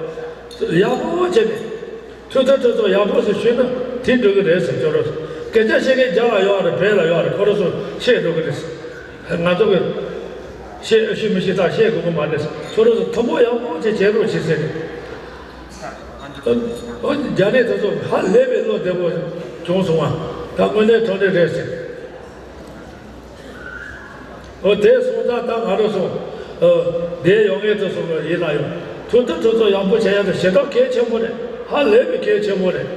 ཡག་པོ་བྱས་ནས་ཐུགས་ཐག་ཁྲི་ཚོ་ཡག་པོ་ཞིག་ཞུས་ན་དེ་འགྲིག་གི་རེད་ཟེར། ཁྱོད་རང་ཚོ་སྐད་ཆ་བཤད་མཁན་རྒྱ་ལ་ཡོད་རེད། བོད་ལ་ཡོད་རེད། ཁོ་རང་ཚོ་བཤད་འགྲོ་གི་རེད་ཟེར། ང་ཚོ་གི་བཤད་ཨེ་ཤེས་མི་ཤེས་ད་བཤད་དགོས་གི་མ་རེད། ཁྱོད་རང་ཚོ་ཐུམ་པོ་ཡག་པོ་ཅིག་བྱེད་རོགས་བྱེད་ཟེར་ནས། ཨོ། རྒྱ་རིགས་དེ་ཚོ་ཧ་ལས་པའི་བློ་བདེ་པོ་བྱུང་སོང་བ། ད་དངོས་གནས་དྲང་གནས་རེད་ཟེར། ཨོ། དེ་སོང་ཙང་ད་ང་རང་ཚོ། ཨོ། འདིར་ཡོང་མཁན་དེ་ཚོ་ཡིན་ན་ཡང་ཐུགས་ཐག་ཁྲི་ཚོ་ཡག་པོ་བྱེད་ཡ་དེ་ཞེ་དྲག་གལ་ཆེན་པོ་རེད། ཧ་ལས་པའི་གལ་ཆེན་པོ་རེད།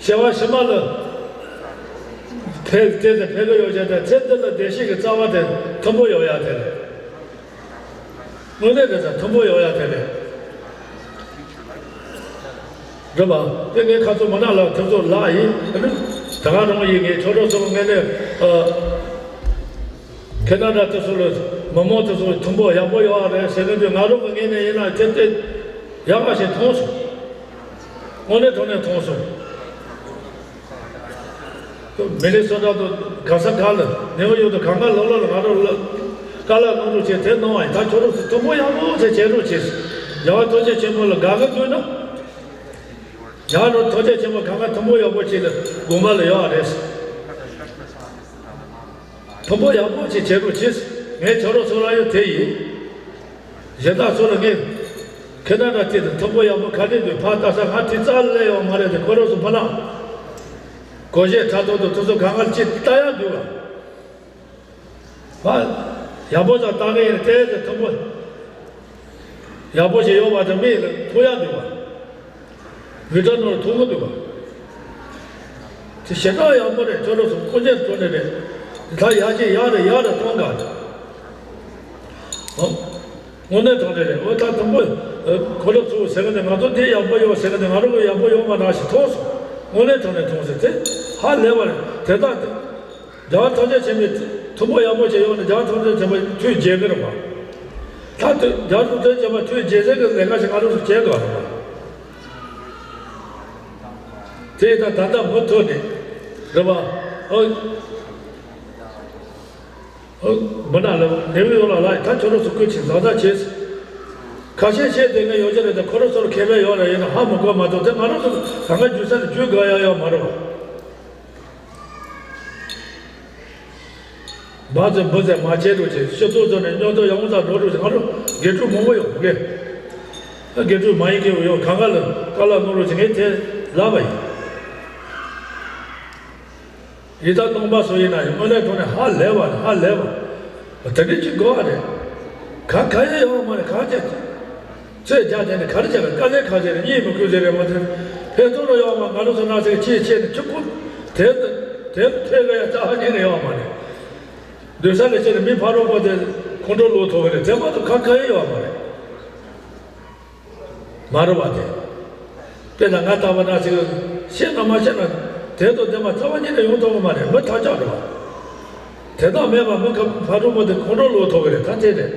བྱེ་བ་ཕྱི་མ་ལ་ཕེབས་ཏེ་དེ་ཕེབས་གི་ཡོད་ཀྱང་། ད་ཚེ་འདི་ལ་བདེ་སྐྱིད་ཀྱི་རྩ་བ་དེ་མཐུན་པོ་ཡོང་ཡ་དེ་རེད། དངོས་གནས་རེད། ད་མཐུན་པོ་ཡོང་ཡ་དེ་རེད། རེད་པ། དེ་ངས་ཁ་ཚོ་མ་ན་ལ་དེ་ཚོ་ལགས་ཡིན། ད་ག་རང་ཡིན། ངས་ཁྱོད་རང་ཚོ་ངས་ནས། ཨ། ཁེ་ན་ཌ་དེ་ཚོ་ལ་མི་མང་དེ་ཚོ་མཐུན་པོ་ཡག་པོ་ཡོད་རེད་ཟེར་གི་འདུག་ང་རང་གི་ངོས་ནས་ཡིན་ན་དེ་དེ་ཡག་པ་ཞིག་མཐོང་སོང་། དངོས་གནས་དྲང་གནས་མཐོང་སོང་། མི་ནི་སོ་ཊ་དང་ག་ས་ག་ལ། ནེའུ་ཡོག་དང་གང་ག་ལོག་ལོག་ལ་ང་རང་ལ་དཀའ་ལས་གནང་རོགས་བྱས། དེ་གནང་བ་ཡིན། ད་ཁྱོད་རང་ཚོ་མཐུན་པོ་ཡག་པོ་དེ་བྱེད་རོགས་བྱས། རྒྱལ་བ་ཐམས་ཅད་མཁྱེན་པ་ལ་དགའ་གི་འདུག་ན། རྒྱལ་བ་ཐམས་ཅད་མཁྱེན་པ་གང་ག་མཐུན་པོ་ཡག་པོ་ཅིག་ལ་དགོངས་པ་ལ་ཡོད་རེད། མཐུན་པོ་ཡག་པོ་ཅིག་བྱེད་རོགས་བྱས། ངས་ཁྱོད་རང་ཚོ་ལ་ཡང་དེ་ཡིན། གཞན་དག་ཚོ་ལ་ངས་ཁེ་ན་ཌ་དེ་དང་མཐུན་པོ་ཡག་པོ་ག་ནས་འདུག་ཕར་ལྟ་ས་ང་དེ་རྩ་ལས་ཡོད་མ་རེད་དེ། ཁོ་རང་ཚོ་ཕ་ལ་གོ་ཤེས་ཕྲག་དོག་དང་དེ་ཚོ་གང་ག་ཅིག་ལྟ་ཡག་འདུག་ག་ཕ་ཡག་པོ་ཙམ་ལྟ་གི་ཡིན། དེ་དེ་མཐུན་པོ་ཡག་པོ་ཞིག་ཡོད་པ་དེ་མིག་ལ་མཐོང་ཡག་འདུག་ག་བི་ཊ་ནོར་མཐོང་གི་འདུག་ག་དེ་ཞེ་དྲག་ཡག་པོ་རེད། ཁྱོད་རང་ཚོ་ཀུན་མཁྱེན་ཐོག་ནས་རེད། ད་ཡག་ཅིག་ཡག་རེད། ཡག་རེད་མཐོང་ག་ཨོ། དངོས་གནས་དྲང་གནས་རེད། འོ་ད་དང་པོ། ཨ། ཁོ་རང་ཚོ་ཟེར་གི་འདུག་ང་ཚོ་འདི་ཡག་པོ་ཡོད་ཟེར་གི་འདུག་ང་རང་གི་ཡག་པོ་ཡོད་མ་རེད་ཞེས་མཐོང་སོང་། དངོས་གནས་དྲང་གནས་མཐོང་ཟེར་ཏེ། ཧ་ལས་པ་རེད། དེ་དག་དེ་རྒྱལ་བ་ཐམས་ཅད་མཁྱེན་པའི་ཐུན་མོང་ཡག་པོ་བྱས་ཡོང་ནས་རྒྱལ་བ་ཐམས་ཅད་མཁྱེན་པ་ཐུགས་དགྱེས་ཀྱི་རེད་པ། ད་དེ་རྒྱལ་བ་ཐམས་ཅད་མཁྱེན་པ་ཐུགས་དགྱེས་ཟེར་གྱི་ལས་ཀ་ཞིག་ང་རང་ཚོ་བྱས་འདུག་རེད་པ། དེ་ད་ད་ལྟ་མུ་མཐུད་ནས་རེད་པ། ཨོ། མི་ནག་ལ་ནེའུ་ཡོག་ལ་ལ་ད་ཁྱོད་རང་ཚོ་སྐུ་མཁྱེན་བཟང་བཟང་བྱས། ཁ་ཤས་བཤད་བསྡད་མཁན་ཡོད་ཀྱི་རེད་དེ་ཁོ་རང་ཚོར་མཁས་པ་ཡོད་རེད། ཡིན་ན་ཧ་མི་གོ་མ་གཏོགས་དེ་ང་རང་ཚོ་ད་ག་རྒྱུ་ས་ནས་རྒྱུས་དགོས་ཡ་ཡོད་མ་རེད་པ། མ་ཚད་འབུ་ཚད་མ་བྱེད་འགྲོ་ཆེ་སྤྱི་ཚོགས་ཚོ་ནས་སྙོན་ཐོ་ཡང་ཚ་འགྲོ་འགྲོ་ཆེ་ང་ཚོ་དགེ་ཕྲུག་མང་པོ་ཡོད་གི། དགེ་ཕྲུག་མ་ཡིན་མཁན་ཡོད་གང་ག་ལ་དཀའ་ལས་གནང་རོགས་བྱེད་མཁན་དེ་ལབ་པ་ཡིན། ཡི་དྭགས་སྟོང་པ་སོགས་ཡིན་ན་ཡང་དངོས་གནས་དྲང་གནས་ཧ་ལས་པ་ཧ་ལས་པ། དེ་འདྲ་ཅིག་དགོས་པ་རེད། ག་ག་ཡེ་ཡོང་མ་རེད་ག་ཅེ། ཚོས་རྒྱག་དེ་ནི་ག་རེ་བྱས་པ་དཀའ་ལས་ཁག་ཅིག་རེད། གཉིད་མི་ཁུག་ཟེར་རེད་མ་ཚད། ཕེ་ཐོ་རུ་ཡོང་མ་ང་རང་ཚོ་ན་ཚེ་ཁྱེད་ཁྱེད་ནི་ཁྱི་ཁུ། དེ་དེ་ཐོས་ག་ཡ་རྩ་བ་ཉིད་ནས་ཡོང་མ་རེད། སྡོད་ས་ལས་ཆེ་ནི་མི་ཕ་རོགས་པོ་དེ་ཁོང་ཁྲོ་ལོག་ཐོག་གི་རེད་དེ་མ་གཏོགས་ག་ག་ཡེ་ཡོང་མ་རེད། མ་རུ་བ་དེ། དཔེར་ན་ང་ལྟ་བུ་ན་ཞིག་ཤེས་ན་མ་ཤེས་ན་དེ་དང་དེ་མ་རྩ་བ་ཉིད་ནས་ཡོང་ཐུབ་ཀྱི་མ་རེད། མི་ཐག་ཆོད་རེད་བ། དེ་དག་མེད་པ་མི་ཁ་ཕ་རུ་མོ་དེ་ཁོང་ཁྲོ་ལོག་ཐུབ་ཀྱི་རེད། ད་དེ་རེད།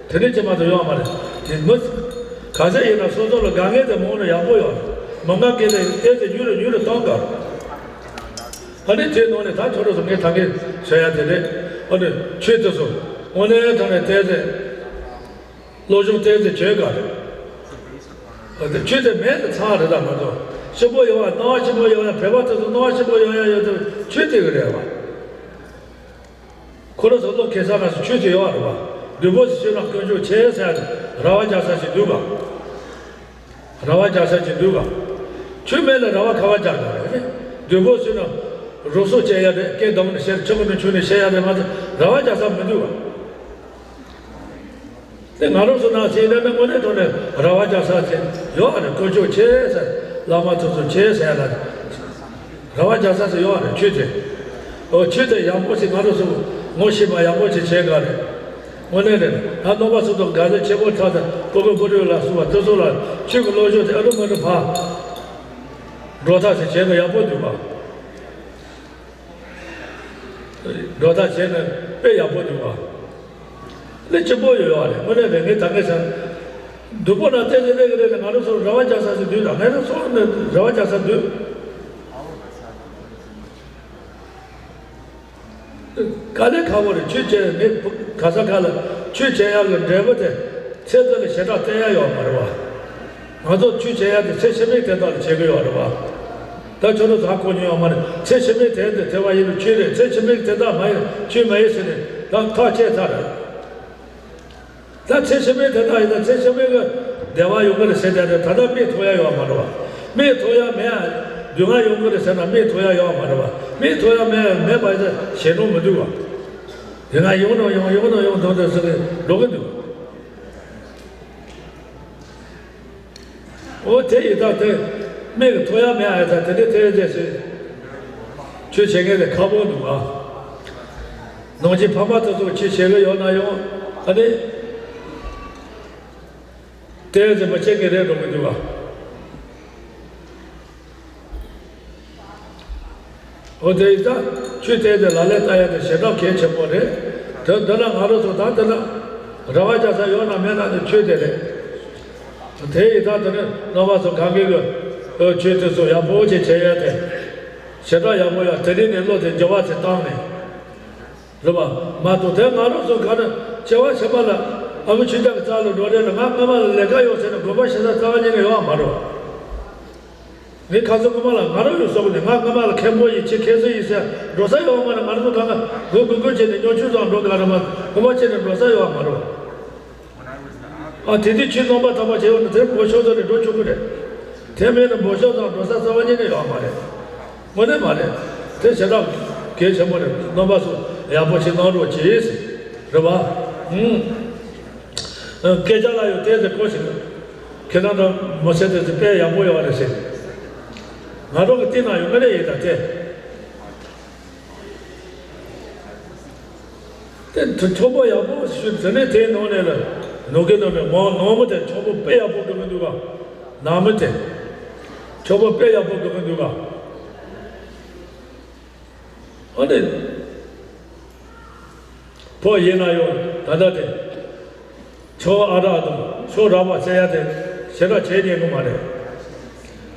དེ་ནས་ཅི་མ་གཏོགས་ཡོང་མ་རེད། དེ་མི་ག་ཚད་ཡིན་ན་སོ་སོ་ལ་དཀའ་ངལ་དེ་མང་ན་ཡག་པོ་ཡོད་རེད། མི་ང་སྐད་དེ་སྐད་དེ་ཡུ་རུ་ཡུ་རུ་གཏོང་དགོས་རེད། ཨ་ནི་དེ་ནང་ནས་ད་ཁྱོད་རང་ཚོ་ངས་ད་ངས་ཟེར་ཡ་དེ་རེད། ཨ་ནི་ཆོས་དེ་ཚོ་དངོས་གནས་དྲང་གནས་བལྟས་ཚེ། སློབ་སྦྱོང་བསྟན་ཚེ་བྱོས་ག་རེད། ཆོས་དེ་མེད་དུ་ཚར་རེད་ད་མ་གཏོགས་སྐྱིད་པོ་ཡོང་བ་སྣང་བ་སྐྱིད་པོ་ཡོང་ཡ་བོད་པ་དེ་ཚོ་སྣང་བ་སྐྱིད་པོ་ཡོང་ཡ་ཡོད་དུ་ཆོས་དེ་གི་རེད་བ། ཁོ་རང་ཚོ་བློ་ཁེལ་ས་ང་ཚོ་ཆོས་དེ་ཡོད་རེད་བ། བདུད་པོ་ཞིག་ཤོད་ན་དཀོན་མཆོག་ཆེ་ཟེར་ཡ་དེ་ར་བ་རྒྱག་ས་ཞིག་འདུག་ག་ར་བ་རྒྱག་ས་ཞིག་འདུག་ག་ཆོས་མེད་ལ་ར་བ་ག་བ་རྒྱག་དགོས་རེད། བདུད་པོ་ཞིག་ན་རུ་སོ་བཅད་ཡ་རེད། སྐད་གདངས་ནས་བཤད་ཆོས་གོ་ནས་ཆོས་ནས་བཤད་ཡ་རེད་མ་གཏོགས་ར་བ་རྒྱག་ས་མི་འདུག་ག་དེ་ང་རང་ཚོ་ནང་ཚན་ལས་ན་དངོས་གནས་ཐོག་ནས་ར་བ་རྒྱག་ས་ཚེ་ཡོད་ཨ་རེད། དཀོན་མཆོག་ཆེ་ཟེར་བླ་མ་དེ་ཚོ་ཆེ་ཟེར་ལ་ར་བ་རྒྱག་ས་ཚེ་ཡོད་ཨ་རེད། ཆོས་དེ་ཨོ་ཆོས་དེ་ཡག་པོ་ཞིག་ང་རང་ཚོ་ངོ་ཤེས་པ་ཡག་པོ་ཞིག་བྱེད་དགོས་རེད། དངོས་གནས་རེད། ད་རྣམ་པ་ཚོ་དང་དགའ་ལྡན་ཆེན་པོ་ཁྲག་དང་སྤུ་གུ་སྤུ་རིས་ལ་སོགས་པ་དེ་ཚོ་ལ་ཆོས་ཀྱི་བློ་སྦྱོང་དེ་ཨ་རུ་མ་རུ་ཕ་འགྲོ་ཐབས་ཞིག་བྱེད་དགོས་ཡག་པོ་འདུག་ག་འགྲོ་ཐབས་བྱས་ན་དཔེ་ཡག་པོ་འདུག་ག་ལས་སྐྱིད་པོ་ཡོད་ཡོད་རེད། དངོས་གནས་རེད། ངས་ད་ངས་བྱ་སྡུག་པོ་ན་བལྟས་ཏེ་གླེང་གི་རེད་ལ་ང་རང་ཚོ་ར་བ་རྒྱག་ས་ཞིག་འདུག་ད་ངས་རང་ཚོ་ནས་ར་བ་རྒྱག་ས་འདུག་དཀའ་ལས་ཁག་པོ་རེད། ཆོས་བྱས་ནས་ག་ས་ག་ལ་ཆོས་བྱས་ཡག་གི་འབྲས་བུ་དེ་ཚེ་འདི་ལ་ཞེ་དྲག་བསྟན་ཡག་ཡོད་མ་རེད་བ། ང་ཚོ་ཆོས་བྱས་ཡག་དེ་ཚེ་ཕྱི་མའི་དོན་དག་ལ་བྱེད་གི་ཡོད་རེད་བ། ད་ཁྱོད་ཚོ་ད་གོ་མྱོང་ཡོད་མ་རེད། ཚེ་ཕྱི་མའི་དོན་དུ་བྱས་པ་ཡིན་ན་ཆོས་རེད། ཚེ་ཕྱི་མའི་དོན་དག་མ་ཡིན་ན་ཆོས་མ་ཡིན་ཟེར་ནས་ད་ཐག་བཅད་ཚར་རེད། ད་ཚེ་ཕྱི་མའི་དོན་དག་ཡིན་ན་ཚེ་ཕྱི་མའི་གི་བདེ་བ་ཡོང་གི་རེད་ཟེར་དེ་རེད། ད་ལྟ་རྨས་ཐོགས་ཡ་ཡོད་མ་རེད་བ། རྨས་ཐོགས་ཡ་མེད་ཡ་སྡུག་བསྔལ་ཡོང་གི་རེད་ཟེར་ན་རྨས་ཐོགས་ཡ་ཡོད་མ་རེད་བ། རྨས་ཐོགས་ཡ་མེད་མེད་པ་ཡིན་ན་ཞེད་སྣང་མི་འདུག་བ། སྡུག་བསྔལ་ཡོང་ནོ་ཡོང་ཡོང་ནོ་ཡོང་དོན་དུ་ཟེར་ནས་འགྲོ་གི་འདུག་འོ་དེ་ཡི་ད་དེ་རྨས་ཀྱི་ཐོགས་ཡ་མེད་ཨ་ཡ་ད་དེ་འདྲའི་དེ་རེད་ཟེར། ཆོས་བྱེད་མཁན་དེ་ཁག་པོ་འདུག་ཨ། ནང་ཆེན་ཕ་མ་དེ་ཚོ་ཆོས་བྱེད་གི་ཡོད་ན་ཡང་ཨ་ནི། དེ་རེད་ཟེར་མི་བྱེད་མཁན་རེད་འགྲོ་གི་འདུག་ཨ། འོ་དེ་ཡི་ད་ཆོས་དེ་དེ་ལ་ལས་ལྟ་ཡ་དེ་ཞེ་དྲག་གལ་ཆེན་པོ་རེད། དེ་འདི་ལ་ང་རང་ཚོ་ད་འདི་ལ་རེ་བ་རྒྱག་ས་ཡོད་ན་མེད་ན་ནི་ཆོས་དེ་རེད། དེ་ཡི་ད་དེ་ནི་རྣམ་པ་ཚོ་གང་གི་གི་ཆོས་དེ་ཚོ་ཡག་པོ་ཅིག་བྱེད་ཡ་དེ་ཞེ་དྲག་ཡག་པོ་ཡོད། དེ་རིང་ནས་བློ་དེ་འགྱུར་བ་ཅིག་བཏང་ནས། རེད་པ། མ་གཏོགས་དེ་ང་རང་ཚོ་ག་རེ་བྱེ་བ་ཆེན་པོ་ལ་ཨ་ཁུ་ཆོས་རྒྱལ་གྱི་རྩ་ལ་འགྲོ་རེད་ལ་ང་སྔ་མ་ལ་ལས་ཀ་ཡོད་ཟེར་ནས་དགོངས་པ་བཞེས་ས་རྩ་བ་ཉིད་ནས་ཡོད་མ་རེད་པ། ངས་ཁ་སང་སྔ་མ་ལ་ང་རང་ཡོད་སོགས་ནས་ང་སྔ་མ་ལ་མཁན་པོ་ཡིན་ཆེ་མཁས་སྲོལ་ཡིན་ཟེར་འགྲོ་ས་ཡོད་མ་རེད། ང་རང་ཚོ་གང་ག་སྒུག་སྒུག་སྒུག་བྱས་ནས་སྨྱོ་ཆུ་ཚང་འགྲོ་ག་རེད་མ་སྔ་མ་བྱས་ནས་འགྲོ་ས་ཡོད་མ་རེད་པ། ཨ་དེ་དུས་ཁྱེད་རྣམ་པ་ཐམས་ཅད་བྱས་ཡོད་ན་དེར་འབོ་ཤོག་ཚོ་ནས་འགྲོ་ཆོག་གི་རེད། དེ་མེད་ན་འབོ་ཤོག་ཚང་འགྲོ་ས་རྩ་བ་ཉིད་ནས་ཡོད་མ་རེད། དངོས་གནས་མ་རེད། དེ་ཞེ་དྲག་གལ་ཆེན་པོ་རེད། རྣམ་པ་ཚོ་ཡག་པོ་ཞིག་གནང་རོགས་གྱིས། རེད་པ། ཧུམ། སྐད་ཆ་ལ་ཡོད་བལྟས་ཏེ་གོ་ཞིག་ཁྱེད་རང་དང་མོ་ཚེ་དེ་ཚོ་དཔེ་ཡག་པོ་ཡོད་རེད་ཟེར། ང་རང་གི་སྟེང་ན་ཡོད་ངེས་རེད་ཡིན་ད་དེ། དེ་ཐོ་ཐོ་པོ་ཡག་པོ་ཞུ་དེ་ནས་དེའི་ནང་ནས་ལ་ནོར་གི་ནོར་མེད་མོ་ནོར་མོ་དེ་ཆོག་པོ་དཔེ་ཡག་པོ་འགྲོ་གི་འདུག་ག་ནང་མི་དེ་ཆོག་པོ་དཔེ་ཡག་པོ་འགྲོ་གི་འདུག་ག་ཨ་ནི། ཕོ་ཡིན་ན་ཡང་ད་ལྟ་དེ། ཆོ་ཨ་རག་དང་ཆོ་རག་པ་ཟེར་ཡ་དེ་ཞེ་དྲག་བྱེད་ཉན་གི་མ་རེད།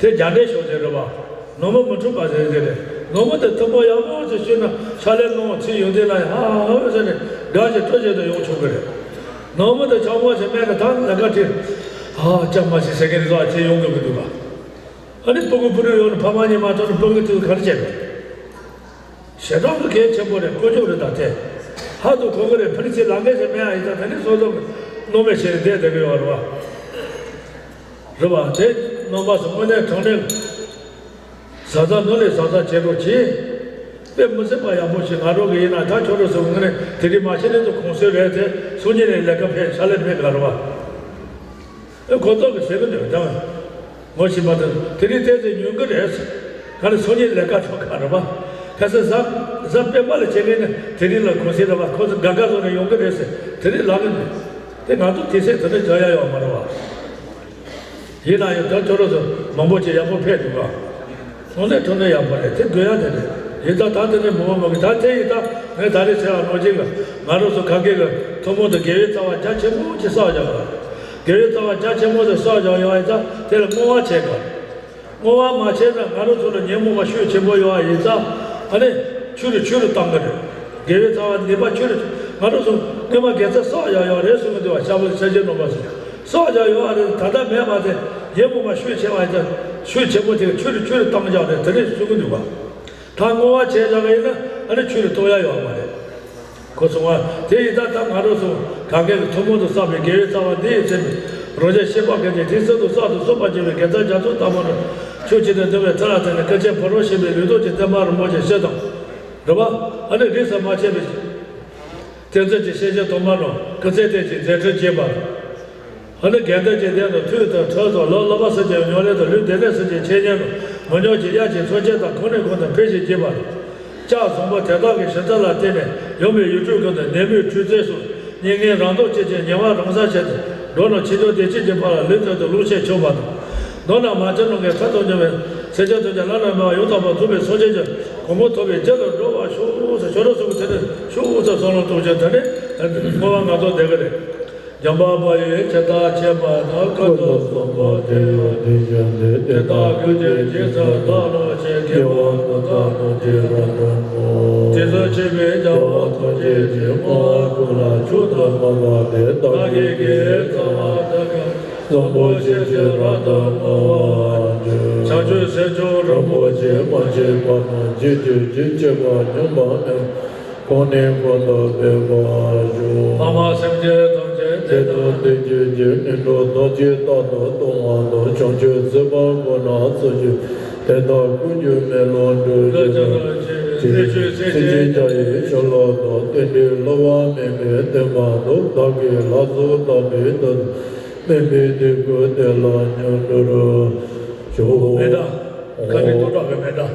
དེ་རྒྱ་འདྲེ་ཤོག་ཟེར་རེད་པ། ནོར་མོ་མི་འཁྲུག་པ་ཟེར་ཟེར་རེད། ནོར་མོ་དེ་ཐུན་མོང་ཡག་པོ་ཞིག་ཤོད་ན་ཕྱག་ལས་གནང་ཚུལ་ཡོང་དུས་ལ་ཧ་ཧ་ཧ་ཟེར་ནས་དགའ་ཞིང་སྤྲོ་བཞིན་དུ་ཡོང་ཆོག་གི་རེད། ནོར་མོ་དེ་ཆག་མོ་ཞིག་མེད་ན་ད་ལས་ཀ་དེ་ཧ་ཅང་མ་ཞིག་ཟེར་གི་རེད་ཟེར་བ་ཅིག་ཡོང་གི་མི་འདུག་ག་ཨ་ནི་སྤུ་གུ་ཕུ་ནུ་ཡོང་ནས་ཕ་མ་གཉིས་མ་ཐོན་ནས་སྤུ་གུ་དེ་ག་རེ་བྱས་པས། ཞེ་དྲག་གི་གལ་ཆེན་པོ་རེད། དཀོན་མཆོག་རེད། ད་དེ་ཧ་ཏུ་གོ་གི་རེད། ཕ་ནི་ཚེ་ལང་གེ་ཞེས་མེད་ཨ་ཡིན་ད་དེ་ནི་སོ་སོ་གི་སྣོམ་མེད་བྱས་ནས་བསྡད་བསྡད་གི་ཡོད་རེད་བ། རེད་བ། དེ་སྣོམ་པ་སོ་དངོས་གནས་དྲང་གནས་བཟའ་ཚང་ནོར་ལས་བཟའ་ཚང་བྱེད་རོགས་གྱིས། དཔེ་མི་སྲིད་པ་ཡག་པོ་ཞིག་ང་རང་གི་ཡིན་ན་ད་ཁྱོད་རང་ཚོ་ངོས་ནས་དེ་རིང་མ་བྱེད་ནས་དུ་གུང་སེང་རེད་དེ་སང་ཉིན་ནས་ལས་ཀ་ཕེབས་ཕྱག་ལས་མེད་ག་རེད་བ། ཨེ་ཁོ་ཚོ་གི་ཟེར་གི་འདུག་ད་ངོ་ཤེས་པ་དང་དེ་རིང་ཏོག་ཙམ་ཉུང་གི་རེད། ག་རེ་སང་ཉིན་ལས་ཀ་འགྲོ་ག་རེད་པ། གལ་སྲིད་གཟའ་གཟའ་སྤེན་པ་ལ་བྱེད་མཁན་ནི་དེ་རིང་ལ་གུང་སེང་རེད་པ། ཁོ་ཚོ་དགའ་དགའ་བཟོ་ནས་ཡོང་གི་རེད་ཟེར་དེ་རིང་ལབ་གི་འདུག་དེ་ང་ཚོ་དུས་ཚོད་དེ་འདྲ་འཇོག་ཡ་ཡོད་མ་རེད་པ། ཡིན་ན་ཡང་ད་ཁྱོད་རང་ཚོ་མང་པོ་ཅིག་ཡག་པོ་ཕེབས་འདུག་ག་ཚོང་ལས་ཁྲོམ་ལས་ཡག་པོ་རེད། དེ་དགོས་ཡ་དེ་རེད། ཡིན་ད་ད་དེ་ནས་མང་པོ་མང་གི་ད་དེ་ཡིན་ད་ངས་ད་རེས་ཟེར་བ་ནང་བཞིན་གི་ང་རང་ཚོ་ག་གེ་གི་ཐུན་མོང་དུ་དགེ་བའི་རྩ་བ་རྒྱ་ཆེན་པོ་ཅིག་བསགས་བཞག་པ་རེད། དགེ་བའི་རྩ་བ་རྒྱ་ཆེན་པོ་དེ་བསགས་བཞག་ཡོད་པ་ཡིན་ད་དེ་ལ་བསྔོ་བ་བྱེད་དགོས། བསྔོ་བ་མ་བྱས་ན་ང་རང་ཚོ་ལ་ཉོན་མོངས་པ་ཤུགས་ཆེན་པོ་ཡོད་པ་ཡིན་ཙང་ཨ་ནི་ཆུ་རུ་ཆུ་རུ་བཏང་གི་རེད། དགེ་བའི་རྩ་བ་ནུས་པ་ཆུ་རུ་ང་རང་ཚོ་སྔོན་མ་དགེ་རྩ་བསགས་ཡག་ཡོད་རེད་གསུང་གི་འདུག་པ། ཤ་བོ་ས་ཆེན་ནོར་བ་ཟེར་བསགས་ཡག་ཡོད་པ་རེད། ད་ལྟ་མེད་པ་དེ་ཉོན་མོངས་པ་ཤུགས་ཆེ་བ་ཡིན་ཙང་ཤུགས་ཆེན་པོ་དེ་ཆུ་རུ་ཆུ་རུ་བཏང་བཞག་རེད་དེ་རེད་གསུང་གི་འདུག་པ། ད་བསྔོ་བ་བྱས་བཞག་གི་ཡིན་ན་ཨ་ནི་ཆུ་རུ་གཏོང་ཡག་ཡོད་མ་རེད། ཁོ་སོང་བ་དེ་ཡིན་ད་ད་ང་རང་ཚོ་ག་གེ་གི་ཐུན་མོང་དུ་བསགས་པའི་དགེ་བའི་རྩ་བ་འདི་ཡིས་ཟིན་པའི་རང་གཞན་གཤེགས་པ་ཀུན་གྱི་དེའི་ཚུལ་དུ་གསར་དུ་གསོལ་བ་འབྱེད་པའི་དགེ་རྩ་རྒྱ་མཚོ་ལྟ་བུ་ནི་ཆོས་ཀྱི་དོན་བསྟན་པའི་ཚུལ་ལ་བརྟེན་ནས་སྐུ་ཆེན་ཕ་རོལ་ཕྱིན་པའི་ལུས་རྟོག་གི་བསྟན་པ་རིན་པོ་ཆེ་སྤྱི་དང་། རེད་པ། ཨ་ནི་རིས་སུ་མ་ཆད་པའི་བསྟན་འཛིན་གྱི་སྐྱེས་ཆེན་དུ་མ་རུང་སྐུ་ཚེ་བརྟན་ཅིང་མཛད་འཕྲིན་རྒྱས་པ། ཨ་ནི་དགེ་འདུན་གྱི་སྡེ་དུ་ཐོས་དང་ཁྲོས་དང་ལོ་ལོ་པ་སེར་གྱི་ཉམས་ལེན་དང་ལུས་བདེ་ལེགས་སེམས་ཀྱི་འཆད་ཉན་དང་མི་ཉམས་ཀྱི་དབྱངས་ཀྱི་མཚོན་ཆ་དང་གོང་ནས་གོང་དུ་འཕེལ་ཞིང་རྒྱས་པ། ལྕགས་བཟང་པོ་དེ་དག་གི་ཞིབ་ཚགས་ལ་བརྟེན་ནས་ཡོང་བའི་ཡུལ་གྲུ་ཀུན་ཏུ་ནད་མུག་འཁྲུག་རྩོད་སོགས་སྙིགས་ངན་རང་སྡུག་བཅས་ཀྱི་ཉེས་པ་རང་སར་བྱས་ཏེ་འགྲོ་རྣམས་ཆོས་འབྱོར་བདེ་སྐྱིད་ཀྱི་ཕ་ལ་ལུས་རྟེན་དུ་ལོངས་སྤྱོད་ཆོག་པ་དང་། མདོར་ན་མ་བྱོན་ནམ་མཁའི་མཐར་ཐུག་འབྱོར་བའི་སེམས་ཅན་ཐམས་ཅད་བླ་ན་མེད་པ་ཡང་དག་པར་རྫོགས་པའི་སངས་རྒྱས་ཀྱི་གོ་འཕང་ཐོབ་པའི་རྒྱུ་ལ་འགྲོ་བར་ཤོག་ཟེར། ཁྱོད་རང་ཚོ་གི་དེ་ནས་ཤོག་ཟེར་གསུང་ལུགས་གཏོང་ཆེད་དེ་ནས་བསྔོ་བ་ང་ཚོ་འདེབས་ཀྱི་རེད། འཇམ་དཔལ་དཔལ་ཡུལ་ཇི་ལྟར་མཁྱེན་པ་དང་། ཀུན་ཏུ་བཟང་པོ་དེ་ཡང་དེ་བཞིན་ཏེ། དེ་དག་ཀུན་གྱི་རྗེས་སུ་བདག་སློབ་ཅིང་། དགེ་བ་ཀུན་བདག་སློབ་ཅིང་རབ་ཏུ་བསྔོ། དེ་ཚུལ་མཁྱེན་པས་རྒྱལ་བ་ཐམས་ཅད་ཀྱིས། བསྔོ་བ་ཀུན་ལ་མཆོག་ཏུ་བསྔགས་པ་དེས། བདག་གི་དགེ་བའི་རྩ་བ་དག་ཀྱང་། བཟང་པོ་སྤྱོད་ཕྱིར་རབ་ཏུ་བསྔོ་བར་འགྱུར། བྱང་ཆུབ་སེམས་མཆོག་རིན་པོ་ཆེ། མ་སྐྱེས་པ་རྣམས་སྐྱེ་གྱུར་ཅིག་སྐྱེས་པ་ཉམས་པ་མེད། གོང་ནས་གོང་དུ་འཕེལ་བར་ཤོག། ལྷག་མ་སེམས་ཅན་ཐམས་ཅད་བདེ་དང་ལྡན་གྱུར་ཅིག་ངན་འགྲོ་ཐམས་ཅད་རྟག་ཏུ་སྟོངས་པ་དང་། བྱང་ཆུབ་སེམས་དཔའ་ཀུན་ལ་སྩོལ་ཅིག་དེ་དག་ཀུན་གྱི་སྨོན་ལམ་འགྲུབ་གྱུར་ཅིག་སེམས་ཅན་བརྒྱ་ཡི་ཕྱིར་ལོག་དང་། རྟེན་འབྲེལ་བསླུ་བ་མེད་པའི་བསྟན་པ་དང་། བདག་གི་ལྷ་ཚོགས་དམ་པའི་དོན་དུ། དམན་པའི་དེ་ཀུན་བདེ་ལ་མྱུར་འགྲོ་ཤོག། མེ་ད། ཁ་ནི་ཏོག་ཏོག་གི་མེ་ད།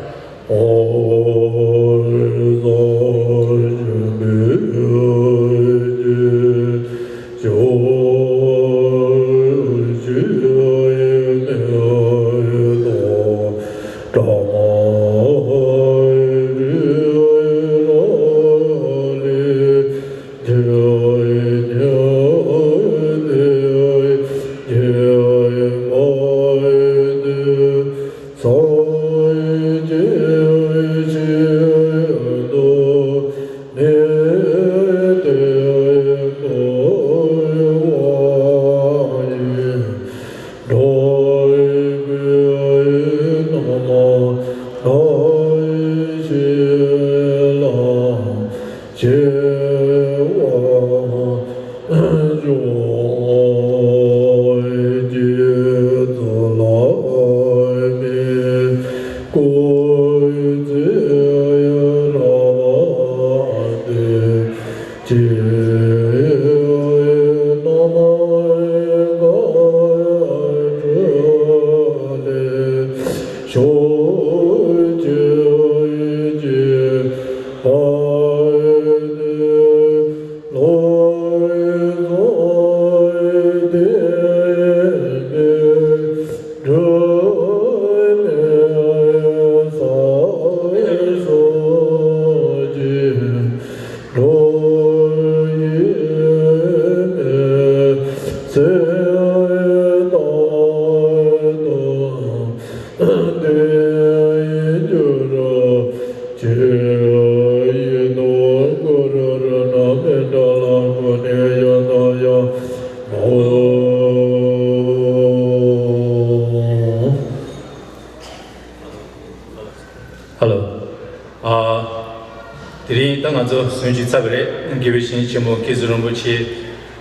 ང་ཚོ་གསུང་ཆོས་ཚར་བ་རེད། དགེ་བའི་བཤེས་གཉེན་ཆེན་མོ་མཁན་ཟུར་རིན་པོ་ཆེ་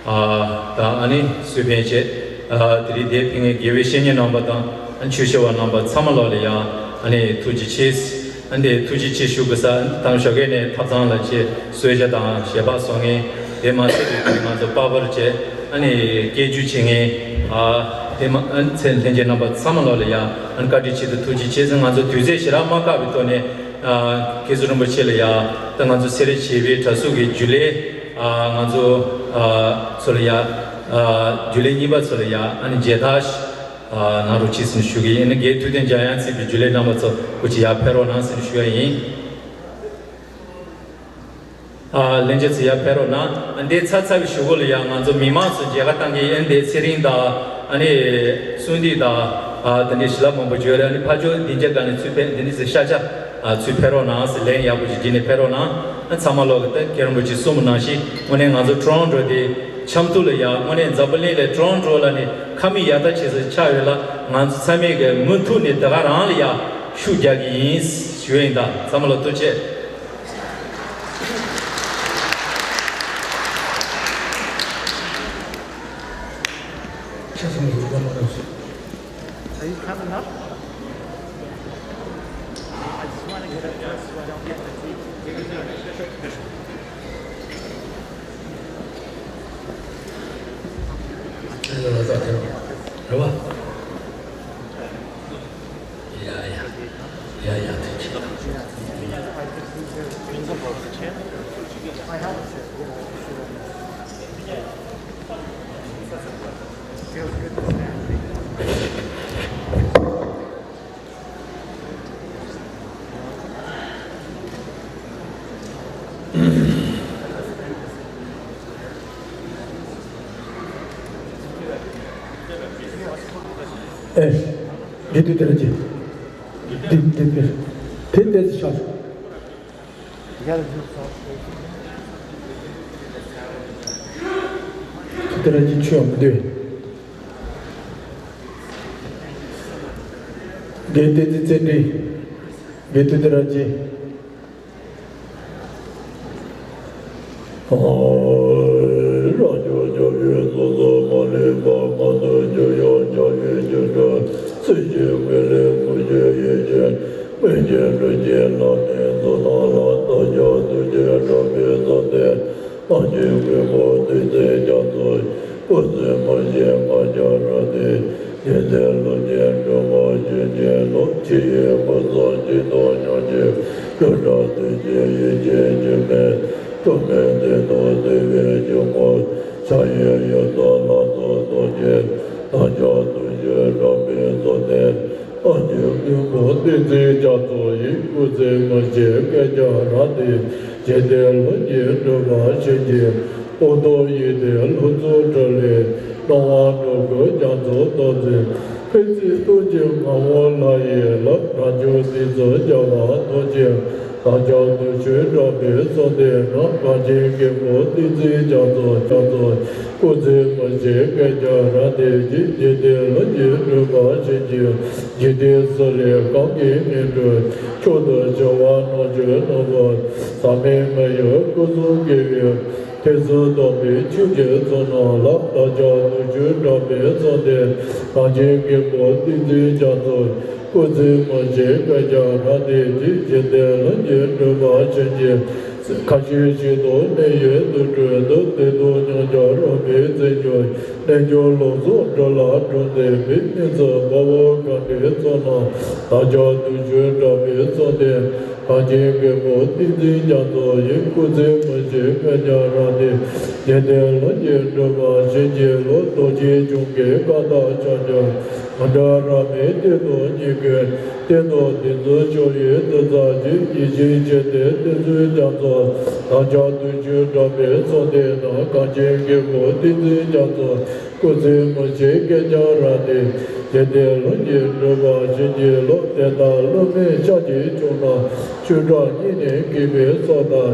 ཨ་དང་ཨ་ནི་གསོལ་དཔོན་བཅས་ཨ་དེ་རིང་འདིར་ཕེབས་མཁན་དགེ་བའི་བཤེས་གཉེན་རྣམ་པ་དང་ཨ་ནི་ཆོས་ཞུ་བ་རྣམ་པ་ཚང་མ་ལོག་ལ་ཡང་ཨ་ནི་ཐུགས་རྗེ་ཆེ། ཨ་ནི་ཐུགས་རྗེ་ཆེ་ཞུ་དགོས་ས་ཨ་ནི་དང་ཞོགས་ཀས་ནས་ཐབ་ཚང་ལ་ཆེ་གསོལ་ཇ་དང་ཞལ་འབག་བཟོ་མཁན་དེ་མ་ཟད་པའི་ང་ཚོ་པ་ཕར་བཅས་ཨ་ནི་སྐད་སྒྱུར་བྱེད་མཁན་ཨ་དེ་མ་ཨ་ནི་ཚེ་ལྷན་རྒྱས་རྣམ་པ་ཚང་མ་ལོག་ལ་ཡང་ཨ་ནི་བཀའ་དྲིན་ཆེ་དང་ཐུགས་རྗེ་ཆེ་ཟེར། ང་ཚོ་དུས་ཚོད་ཞེ་དྲག་མ་བཀག་པའི་ཐོག་ནས། ཨ་མཁན་ཟུར་རིན་པོ་ཆེ་ལ་ཡ། ད་ང་ཚོ་སེ་ར་བྱེས་པའི་གྲྭ་ཟུར་གྱི་རྒྱུན་ལས་ཨ་ང་ཚོ་ཨ་ཚོ་ལ་ཡ། ཨ་རྒྱུན་ལས་གཉིས་པ་ཚོ་ལ་ཡ་ཨ་ནི་མཇལ་དར་ཞིག་ཨ་གནང་རོགས་གྱིས་ཟེར་ནས་ཞུ་གི་ཡིན། ཨ་ནི་རྒན་ཐུབ་བསྟན་འཇམ་དབྱངས་གཙོས་པའི་རྒྱུན་ལས་རྣམ་པ་ཚོ་སྐུ་མཁྱེན་ཡར་ཕེབས་རོགས་གནང་ཟེར་ནས་ཞུ་ཡ་ཡིན། ཨ་ལྷན་རྒྱས་ཚོ་ཡར་ཕེབས་རོགས་གནང་། ཨ་འདི་ཚར་ཚར་བའི་གཞུག་གུ་ལ་ཡང་ང་ཚོ་མི་མང་ཚོ་མཇལ་ཁ་བཏང་གི་ཡིན། ཨ་འདི་ཚེ་རིང་དང་ཨ་ནི་གསུང་འདི་དང་ཨ་དེ་འདྲའི་ཞལ་ལག་མང་པོ་བྱོས་རེད། ཨ་ནི་ཕར་ཕྱོགས་སྡིངས་ཆ་སྒང་ནས་ཚུར་ཕེབས། འདི་ནས་ཚུར་ཤར་ཕྱོགས་ཨ་ཚུར་ཕེབས་རོགས་གནང་ཟེར། ལན་ཡག་པོ་ཞིག་བྱས་ནས་ཕེབས་རོགས་གནང་། ཨ་ཚང་མ་ལོག་གི་ད་མཁན་རིན་པོ་ཆེ་གསུངས་པ་ནང་བཞིན་དངོས་གནས་ང་ཚོ་ཊོ་རོན་ཊོ་དེ་ཆབ་མདོ་ལ་ཡ་དངོས་གནས་འཛམ་བུ་གླིང་ལ་ཊོ་རོན་ཊོ་ལ་ནི་ཁ་མིག་ཡར་ལྟ་བྱེད་ས་ཆགས་ཡོད་ལ། ང་ཚོ་ཚང་མས་གི་མུ་མཐུད་ནས་དེ་ག་རང་ལ་ཡ་ཤུགས་རྒྱག་གི་ཡིན་ཞུ་ཡིན། ད་ཚང་མ་ལ་ཐུགས་རྗེ་ཆེ། Are you coming up? I just want to get up there so I don't get fatigued. རེད་བ། ཡ་ཡ། ཡ་ཡ། དེ་ཅི། ཨེ། འདི་དུས་དེ་ར་ཅི། འདི་འདི་འདི། དེ་འདི་ཤར། དེ་ལྟར་གྱི་ཆོས་མི་འདོད། དགེ་བསྟན་འཛིན་ཚེ་འདི། དགེ་བསྟན་འདི་ར་གྱི། རང་བྱུང་རྒྱལ་བའི་སོ་སོ་མ་ལུས་པ་མ་ནུ་རྒྱུ་ཡང་རྒྱལ་བའི་རྒྱུ་འགྲོ། སྲིད་ཞིའི་མི་ལས་མུ་ཞིའི་ཡེ་ཤེས། མི་ཤེས་འགྲོ་ཞིའི་ལམ་ནས་བཟོ་ནང་ལ་བདག་ཅག་ཐུགས་རྗེ་དྲན་པའི་བསམ་གཏན། གང་ཞིག་ཀུན་པོ་བདུད་རྩིའི་རྒྱ་མཚོ། སྐུ་ཚེ་མ་ཞིག་ང་རྒྱལ་རབ་སྟེ། ཉི་ཟེར་ལོ་ཆེན་སྒྲོན་མ་བཞིན་གྱི་ལོ། ཕྱི་ཡི་མུན་སེལ་ཕྱི་ནང་སྙོམས་ཀྱི། ཀླུ་སྒྲ་དུས་ཀྱི་ཡེ་ཤེས་སྒྱུ་མའི། སྒྲོན་མེ་སྟེང་དུ་བརྩེ་བའི་སྐྱིལ་མོ། ཕྱག་གཡས་གཡོན་དུ་ལྷ་ཚོགས་སྟོང་བརྒྱད། བདག་ཅག་ཐུགས་རྗེ་དྲན་པའི་བསམ་གཏན། གང་ཞིག་ཀུན་པོ་བདུད་རྩིའི་རྒྱ་མཚོ་ཡི། སྐུ་ཚེ་མ་ཞིག་བསྐལ་བརྒྱར་རབ་བརྟན། འཇིག་རྟེན་ལྷུན་གྱིས་གྲུབ་པར་བྱིན་གྱིས། དབུ་ཐོག་ཡེ་ཤེས་ལྷུན་གཙུག་སྒྲ་ལས། སྣང་བ་འགྲོ་ཀུན་རྒྱ་མཚོ་ཐོག་བརྩེགས། འཕེལ་ཚིག་སྟོབས་ཀྱི་ངང་པ་ལྷ་ཡི་ལྷ། རང་བྱུང་བདུད་རྩིའི་རྒྱལ་བ་ཐམས་ཅད། བདག་ཅག་ཐུགས་མཆོག་དྲན་པའི་བསམ་གཏན་ན། གངས་ཅན་མཁན་པོ་བདུད་རྩིའི་རྒྱ་མཚོ་རྒྱ་མཚོ། སྐུ་ཚེ་མ་ཞིག་བསྐལ་བརྒྱར་རབ་བརྟན་ཅིང་། འཇིག་རྟེན་ལྷུན་གྱིས་གྲུབ་པར་བྱིན་གྱིས། འཇིག་རྟེན་སྲིད་ལས་གང་གིས་ངེས་གྲོལ། མཆོག་ཏུ་གྱུར་པ་རྣལ་འབྱོར་རྣམས་ལ། ཟག་མེད་མི་གཡོ་སྐུ་གསུམ་དགེ་བའི། ཐེག་གསུམ་སྡོམ་པའི་ཆོས་ཀྱི་ཚོགས་རྣམས་ལ། བདག་ཅག་ཐུགས་མཆོག་དྲན་པའི་བསམ་གཏན། གངས་ཅན་མཁན་པོ་བདུད་རྩིའི་རྒྱ་མཚོ། སྐུ་ཚེ་མ་ཞིག་བསྐལ་བརྒྱར་རབ་བརྟན་ཅིང་། འཇིག་རྟེན་ལྷུན་གྱིས་གྲུབ་པར་བྱིན་གྱིས། ཁ་ཞེ་གཅིག་ཏུ་གནས་ཡུལ་དུ་གྲོལ་དུ། བདེ་སྟོང་མྱང་བྱང་རོལ་པའི་རྩེར་འགྱུར། རྣལ་འབྱོར་ལོངས་སུ་སྤྲུལ་ལ་འགྲོ་འདི་མེད། ནི་ཚོ་དཔའ་བོ་གང་འདྲའི་ཚོགས་རྣམས། བདག་ཅག་ཐུགས་མཆོག་དྲན་པའི་བསམ་གཏན། གངས་ཅན་མཁན་པོ་བདུད་རྩིའི་རྒྱ་མཚོ་ཡི། སྐུ་ཚེ་མ་ཞིག་བསྐལ་བརྒྱར་རབ་བརྟན། འཇིག་རྟེན་ལྷུན་གྱིས་གྲུབ་པར་བྱིན་གྱིས་རློབས། རྡོ་རྗེ་འཆང་གི་བཀའ་དང་ཕྱག་རྒྱ། མི་འབྲལ་རབ་མེད་གཏན་དུ་སྙེག་གི། གཏན་དུ་བདེ་མཛོད་ཆོས་ཡི་དུར་རྩྭ་ཅན། ཡེ་ཤེས་ཆེ་སྟེ་བདུད་རྩིའི་རྒྱ་མཚོ། བདག་ཅག་ཐུགས་མཆོག་དྲན་པའི་བསམ་གཏན་ན། གངས་ཅན་མཁན་པོ་བདུད་རྩིའི་རྒྱ་མཚོ། སྐུ་ཚེ་མ་ཞིག་བསྐལ་བརྒྱར་རབ་བརྟན། འཇིག་རྟེན་ལྷུན་གྱིས་གྲུབ་པར་བྱིན་གྱིས་རློབས། དེ་ལྟར་བསླུ་མེད་ཤཱཀྱའི་ཆོས་རྣམས། ཆོས་གྲགས་སྙན་ནས་གེགས་མེད་སོགས་དང་།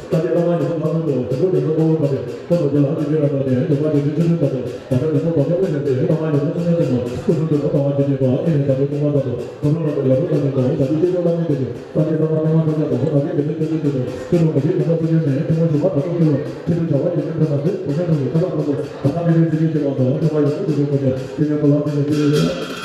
ས་སྐྱའི་བླ་མ་ཡོངས་སུ་ལྷ་མོའི་ཚོགས། དུད་འགྲོ་དེ་ཚོ་དཔའ་བོའི་དཔའ་རྒྱན། འཁོར་དང་བཅས་ལ་ཨ་ཏི་ཤྲཱི་ར་ཏ་སྟེ། འདོད་པ་ཇི་བཞིན་ཆོས་སྟོན་དང་པོ། བདག་ཅག་ཡོངས་སུ་དཔའ་བོའི་དཔའ་རྒྱན་ཏེ། བླ་མ་ཡོངས་སུ་འཁོར་བའི་སྐྱེ་བོ། སྐུ་གསུང་ཐུགས་སུ་དཔའ་བ་ཆོས་ཀྱི་དཔལ། ཨེ་ཡ་དམ་པའི་སྐུ་མངའ་དང་པོ། ཁམས་གསུམ་རབ་ཏུ་ཡར་འཕེལ་བསྟན་པའི་དཔལ། ཡ་རབས་བསྟན་པའི་དཔལ། ཡ་རབས་བསྟན་པའི་དཔལ། ས་སྐྱའི་བསྟན་པ་སྙིང་པོ་ཐོབ་ཅིང་དང་། བདག་གི་དགེ་འདུན་ཆོས་སྲིད་ཀྱི་དང་། ཆོས་དང་མ་གྱུར་ནམ་མཁའ་ཆོས་ཀྱི་དང་། ཆོས་དྲུག་འབྱུང་བ་དྲུག་ཏུ་འཁྲུལ་བ། ཆོས་དྲུག་བྱ་བ་བརྒྱད་ཀྱང་འཁྲུལ་བ་མེད། བུ་ཆེན་དྲུག་གི་ཁ་དོག་ཁ་དོག། བ་ཐ་མི་རིགས་ཚིག་གི་ཆེ་བ་དང་། ཆེ་བ་ཡོད་ཚུལ་དུ་གོ་ནས། དེ་ཡང་གོ་ལ་དེ་ཡང་དེ་ཡང་།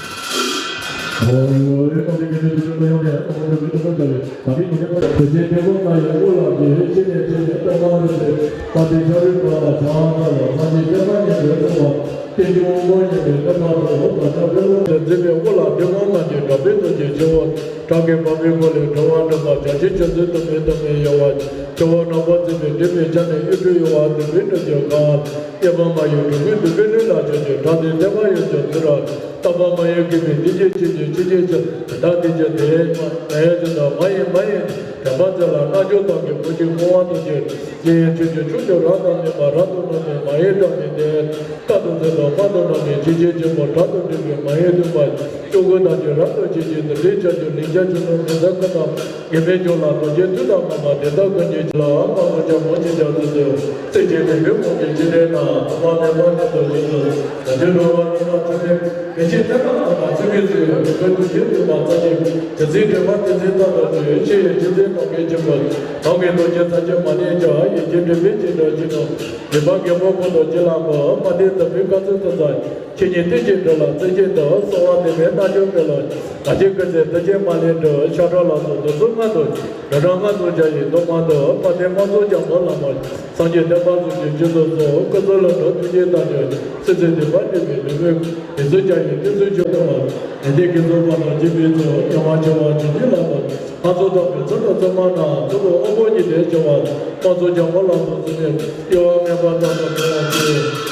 ཨོ་ཡོ་ཡོ། ཨོ་ཡོ་ཡོ། ཨོ་ཡོ་ཡོ། ཨོ་ཡོ་ཡོ། ཨོ་ཡོ་ཡོ། དེ་ཚེ་དེ་ཀོ་ན་ཡོ་ཨོ་ལ་གི་ཅི་ནས་ཅི་ནས་ཏོ་མ་རེ་རེ། ད་དེ་ཤ་རུས་པ་ལ་ཆ་ན་ལ་ད་དེ་ཅི་མ་ཉེ་རེ་ཏོ་མ། དེ་ཅི་འོ་མ་ཉེ་རེ་ཏོ་མ་རེ། ཨོ་ད་ཆ་རེ་ལོ། དེ་ཚེ་དེ་ཨོ་ལ་དེ་ཀོ་ན་གི་དགའ་བའི་ཏོ་ཅི་ཆེ་བོ། བྲག་གི་བ་མོའི་གོ་ལས་བྲོ་བ་འགྲིམ་པ། བྱ་ཆེན་ཆུ་འཛིན་དུ་མེད་དུ་མེད་ཡོ་བ། ཆུ་བོ་ནག་པོ་འཛིན་པའི་འདྲེས་པའི་ཆ་ནས་གཡུ་འབྲུག་ཡོ་བ། དུ་བའི་འགྲོ་རྒྱུ་གང་། དབྱེ་བ་མ་ཡོད་གྲུབ་པའི་འདུན་པའི་ལུས་ལ་སྤྱོད་ཅིང་། བྲག་འདི་བརྟན་པ་ཡོད་ཀྱང་ཚུ་ར། རྟག་པ་མ་ཡིན་གེགས་མེད་འདི་སྐྱེ་ཕྱིན་ཅི་ཕྱིན་ཅི་ཕྱིན་ཅི། བདག་འདི་ཀྱང་དེ་མ་ཡིན་དེ་དག་མ་ཡིན་མ་ཡིན། དྲན་པ་ཚེ་ལ་རྣལ་འབྱོར་དག་གི་བུ་གཅིག་སྐུ་དབང་དུ་གྱུར། ཅི་ཡིན་ཆོས་ཀྱི་ཕྱོགས་ཀྱི་རབ་དང་ནུས་པ། རབ་ཏུ་རྣམ་པའི་མ་ཡིན་སྒྲ་མི་སྙན། རྟག་ཏུ་འཛིན་པ་དཔག་ཏུ་མེད་པའི་ཆོས་ཀྱི་ཆེན་པོ། དྲག་ཏུ་འགྲིམ་པའི་མ་ཡིན་འདུན་པ། ཆོས་སྐུ་དང་ཆོས་རབ་ཏུ་ཆེ་ཆེ། དུ་ལྡན་བྱང་ཆུབ་ལུང་མི་འཛག་ཀུན་ཏུ། དགེ་བའི་ཕྱོགས་ལ་རྡོ་རྗེ་མཐུ་དང་སྨྲ་བ། དེ་དག་ཀུན་གྱི་རྗེས་ལ་དམར་པོ་སྤྱང་པོ་ཅི་བྱ་ཚུལ་དུ། བརྩེ་ཆེན་དད་པའི་དབང་གིས་ཕྱི་ནས་ན། ཐོག་མ་མེད་པ་ཉིད་དུ་ཡིན་ལ། ད་ལྟའི་འགྲོ་བ་མི་མ་ཚུལ་ཁྲིམས། མི་ཕྱེད་ཐེར་ན་ཐོག་མ་ཚུལ་ཁྲིམས་སྲིད། རིག་པའི་ཐུགས་རྗེས་བསྟན་པ་རྩ་ཆེན། ཇི་སྲིད་དྲན་པ་དེ་སྲིད་རྟག་ཏུ་བྱོས། ཆེ་ཡི་ཆོས་འཛིན་ནམ་མཁའི་ཆེན་པོ། ནམ་མཁའི་རྡོ་རྗེ་ས་ཆེན་མ་ནས་ཀྱང་། ཡེ་ཤེས་སྒྲིབ་པའི་ཅི་འདྲ་ཅི་ནུས། འདུས་པ་རྒན་པོ་ཀུན་ཏུ་ཅི་ལ་མོས། དཔལ་ལྡན་དམ་པའི་བཀའ་སྩལ་དུ་མཛད། ཆོས་ཉིད་རྟེན་ཅིང་འབྲེལ་ལ་བརྩེ་ཆེན་དུ། གསོལ་བ་འདེབས་པའི་རྣལ་འབྱོར་དཔལ་ལ། ང་བཅས་སྐུ་ཚེ་མཐར་ཕྱིན་མ་ལུས་འགྲུབ། ཤ་ཁྲག་ལ་སོགས་དུག་གསུམ་མངོན་དུ། རང་གྲངས་ལྔ་བདོ་བརྒྱ་ཡི་དུ་མ་འདུ། དཔལ་ལྡན་དམག་ཚོགས་ལྗང་གུ་ལ་མོས། སངས་རྒྱས་བསྟན་པ་ཟུང་གིས་རྒྱུན་དུ་སྲུངས། སྐུ་གསུང་ལྷུན་གྲུབ་ཐུགས་རྗེའི་བདག་ཉིད། སྲིད་རྩེ་འདུས་པ་འདྲེན་པའི་ལུས་མེད་ཀུན། དེ་ཚུལ་རྒྱ་ཡི་ཏིང་འཛིན་ཆོས་སྐྱོང་བ། ཡོན་ཏན་དགེ་ཚོགས་དཔལ་ལ་སྦྱིན་པའི་ཚོགས། དམྱལ་བ་འཆི་བ་ཇི་སྙེད་ལ་སོགས། ལྷ་ཚོགས་དང་པོའི་ཚུལ་དུ་བཙུན་མ་རྣམས། གཙུག་ལག་དབང་པོ་ཉིད་དུ་སྦྱོར་བ། དམག་ཚོགས་ལྗང་གུ་ལ་སོགས་ཚུལ་གནས། གཡོ་བ་མེད་པར་རྣམ་པར་སྤྲུལ་པ་སྟེ།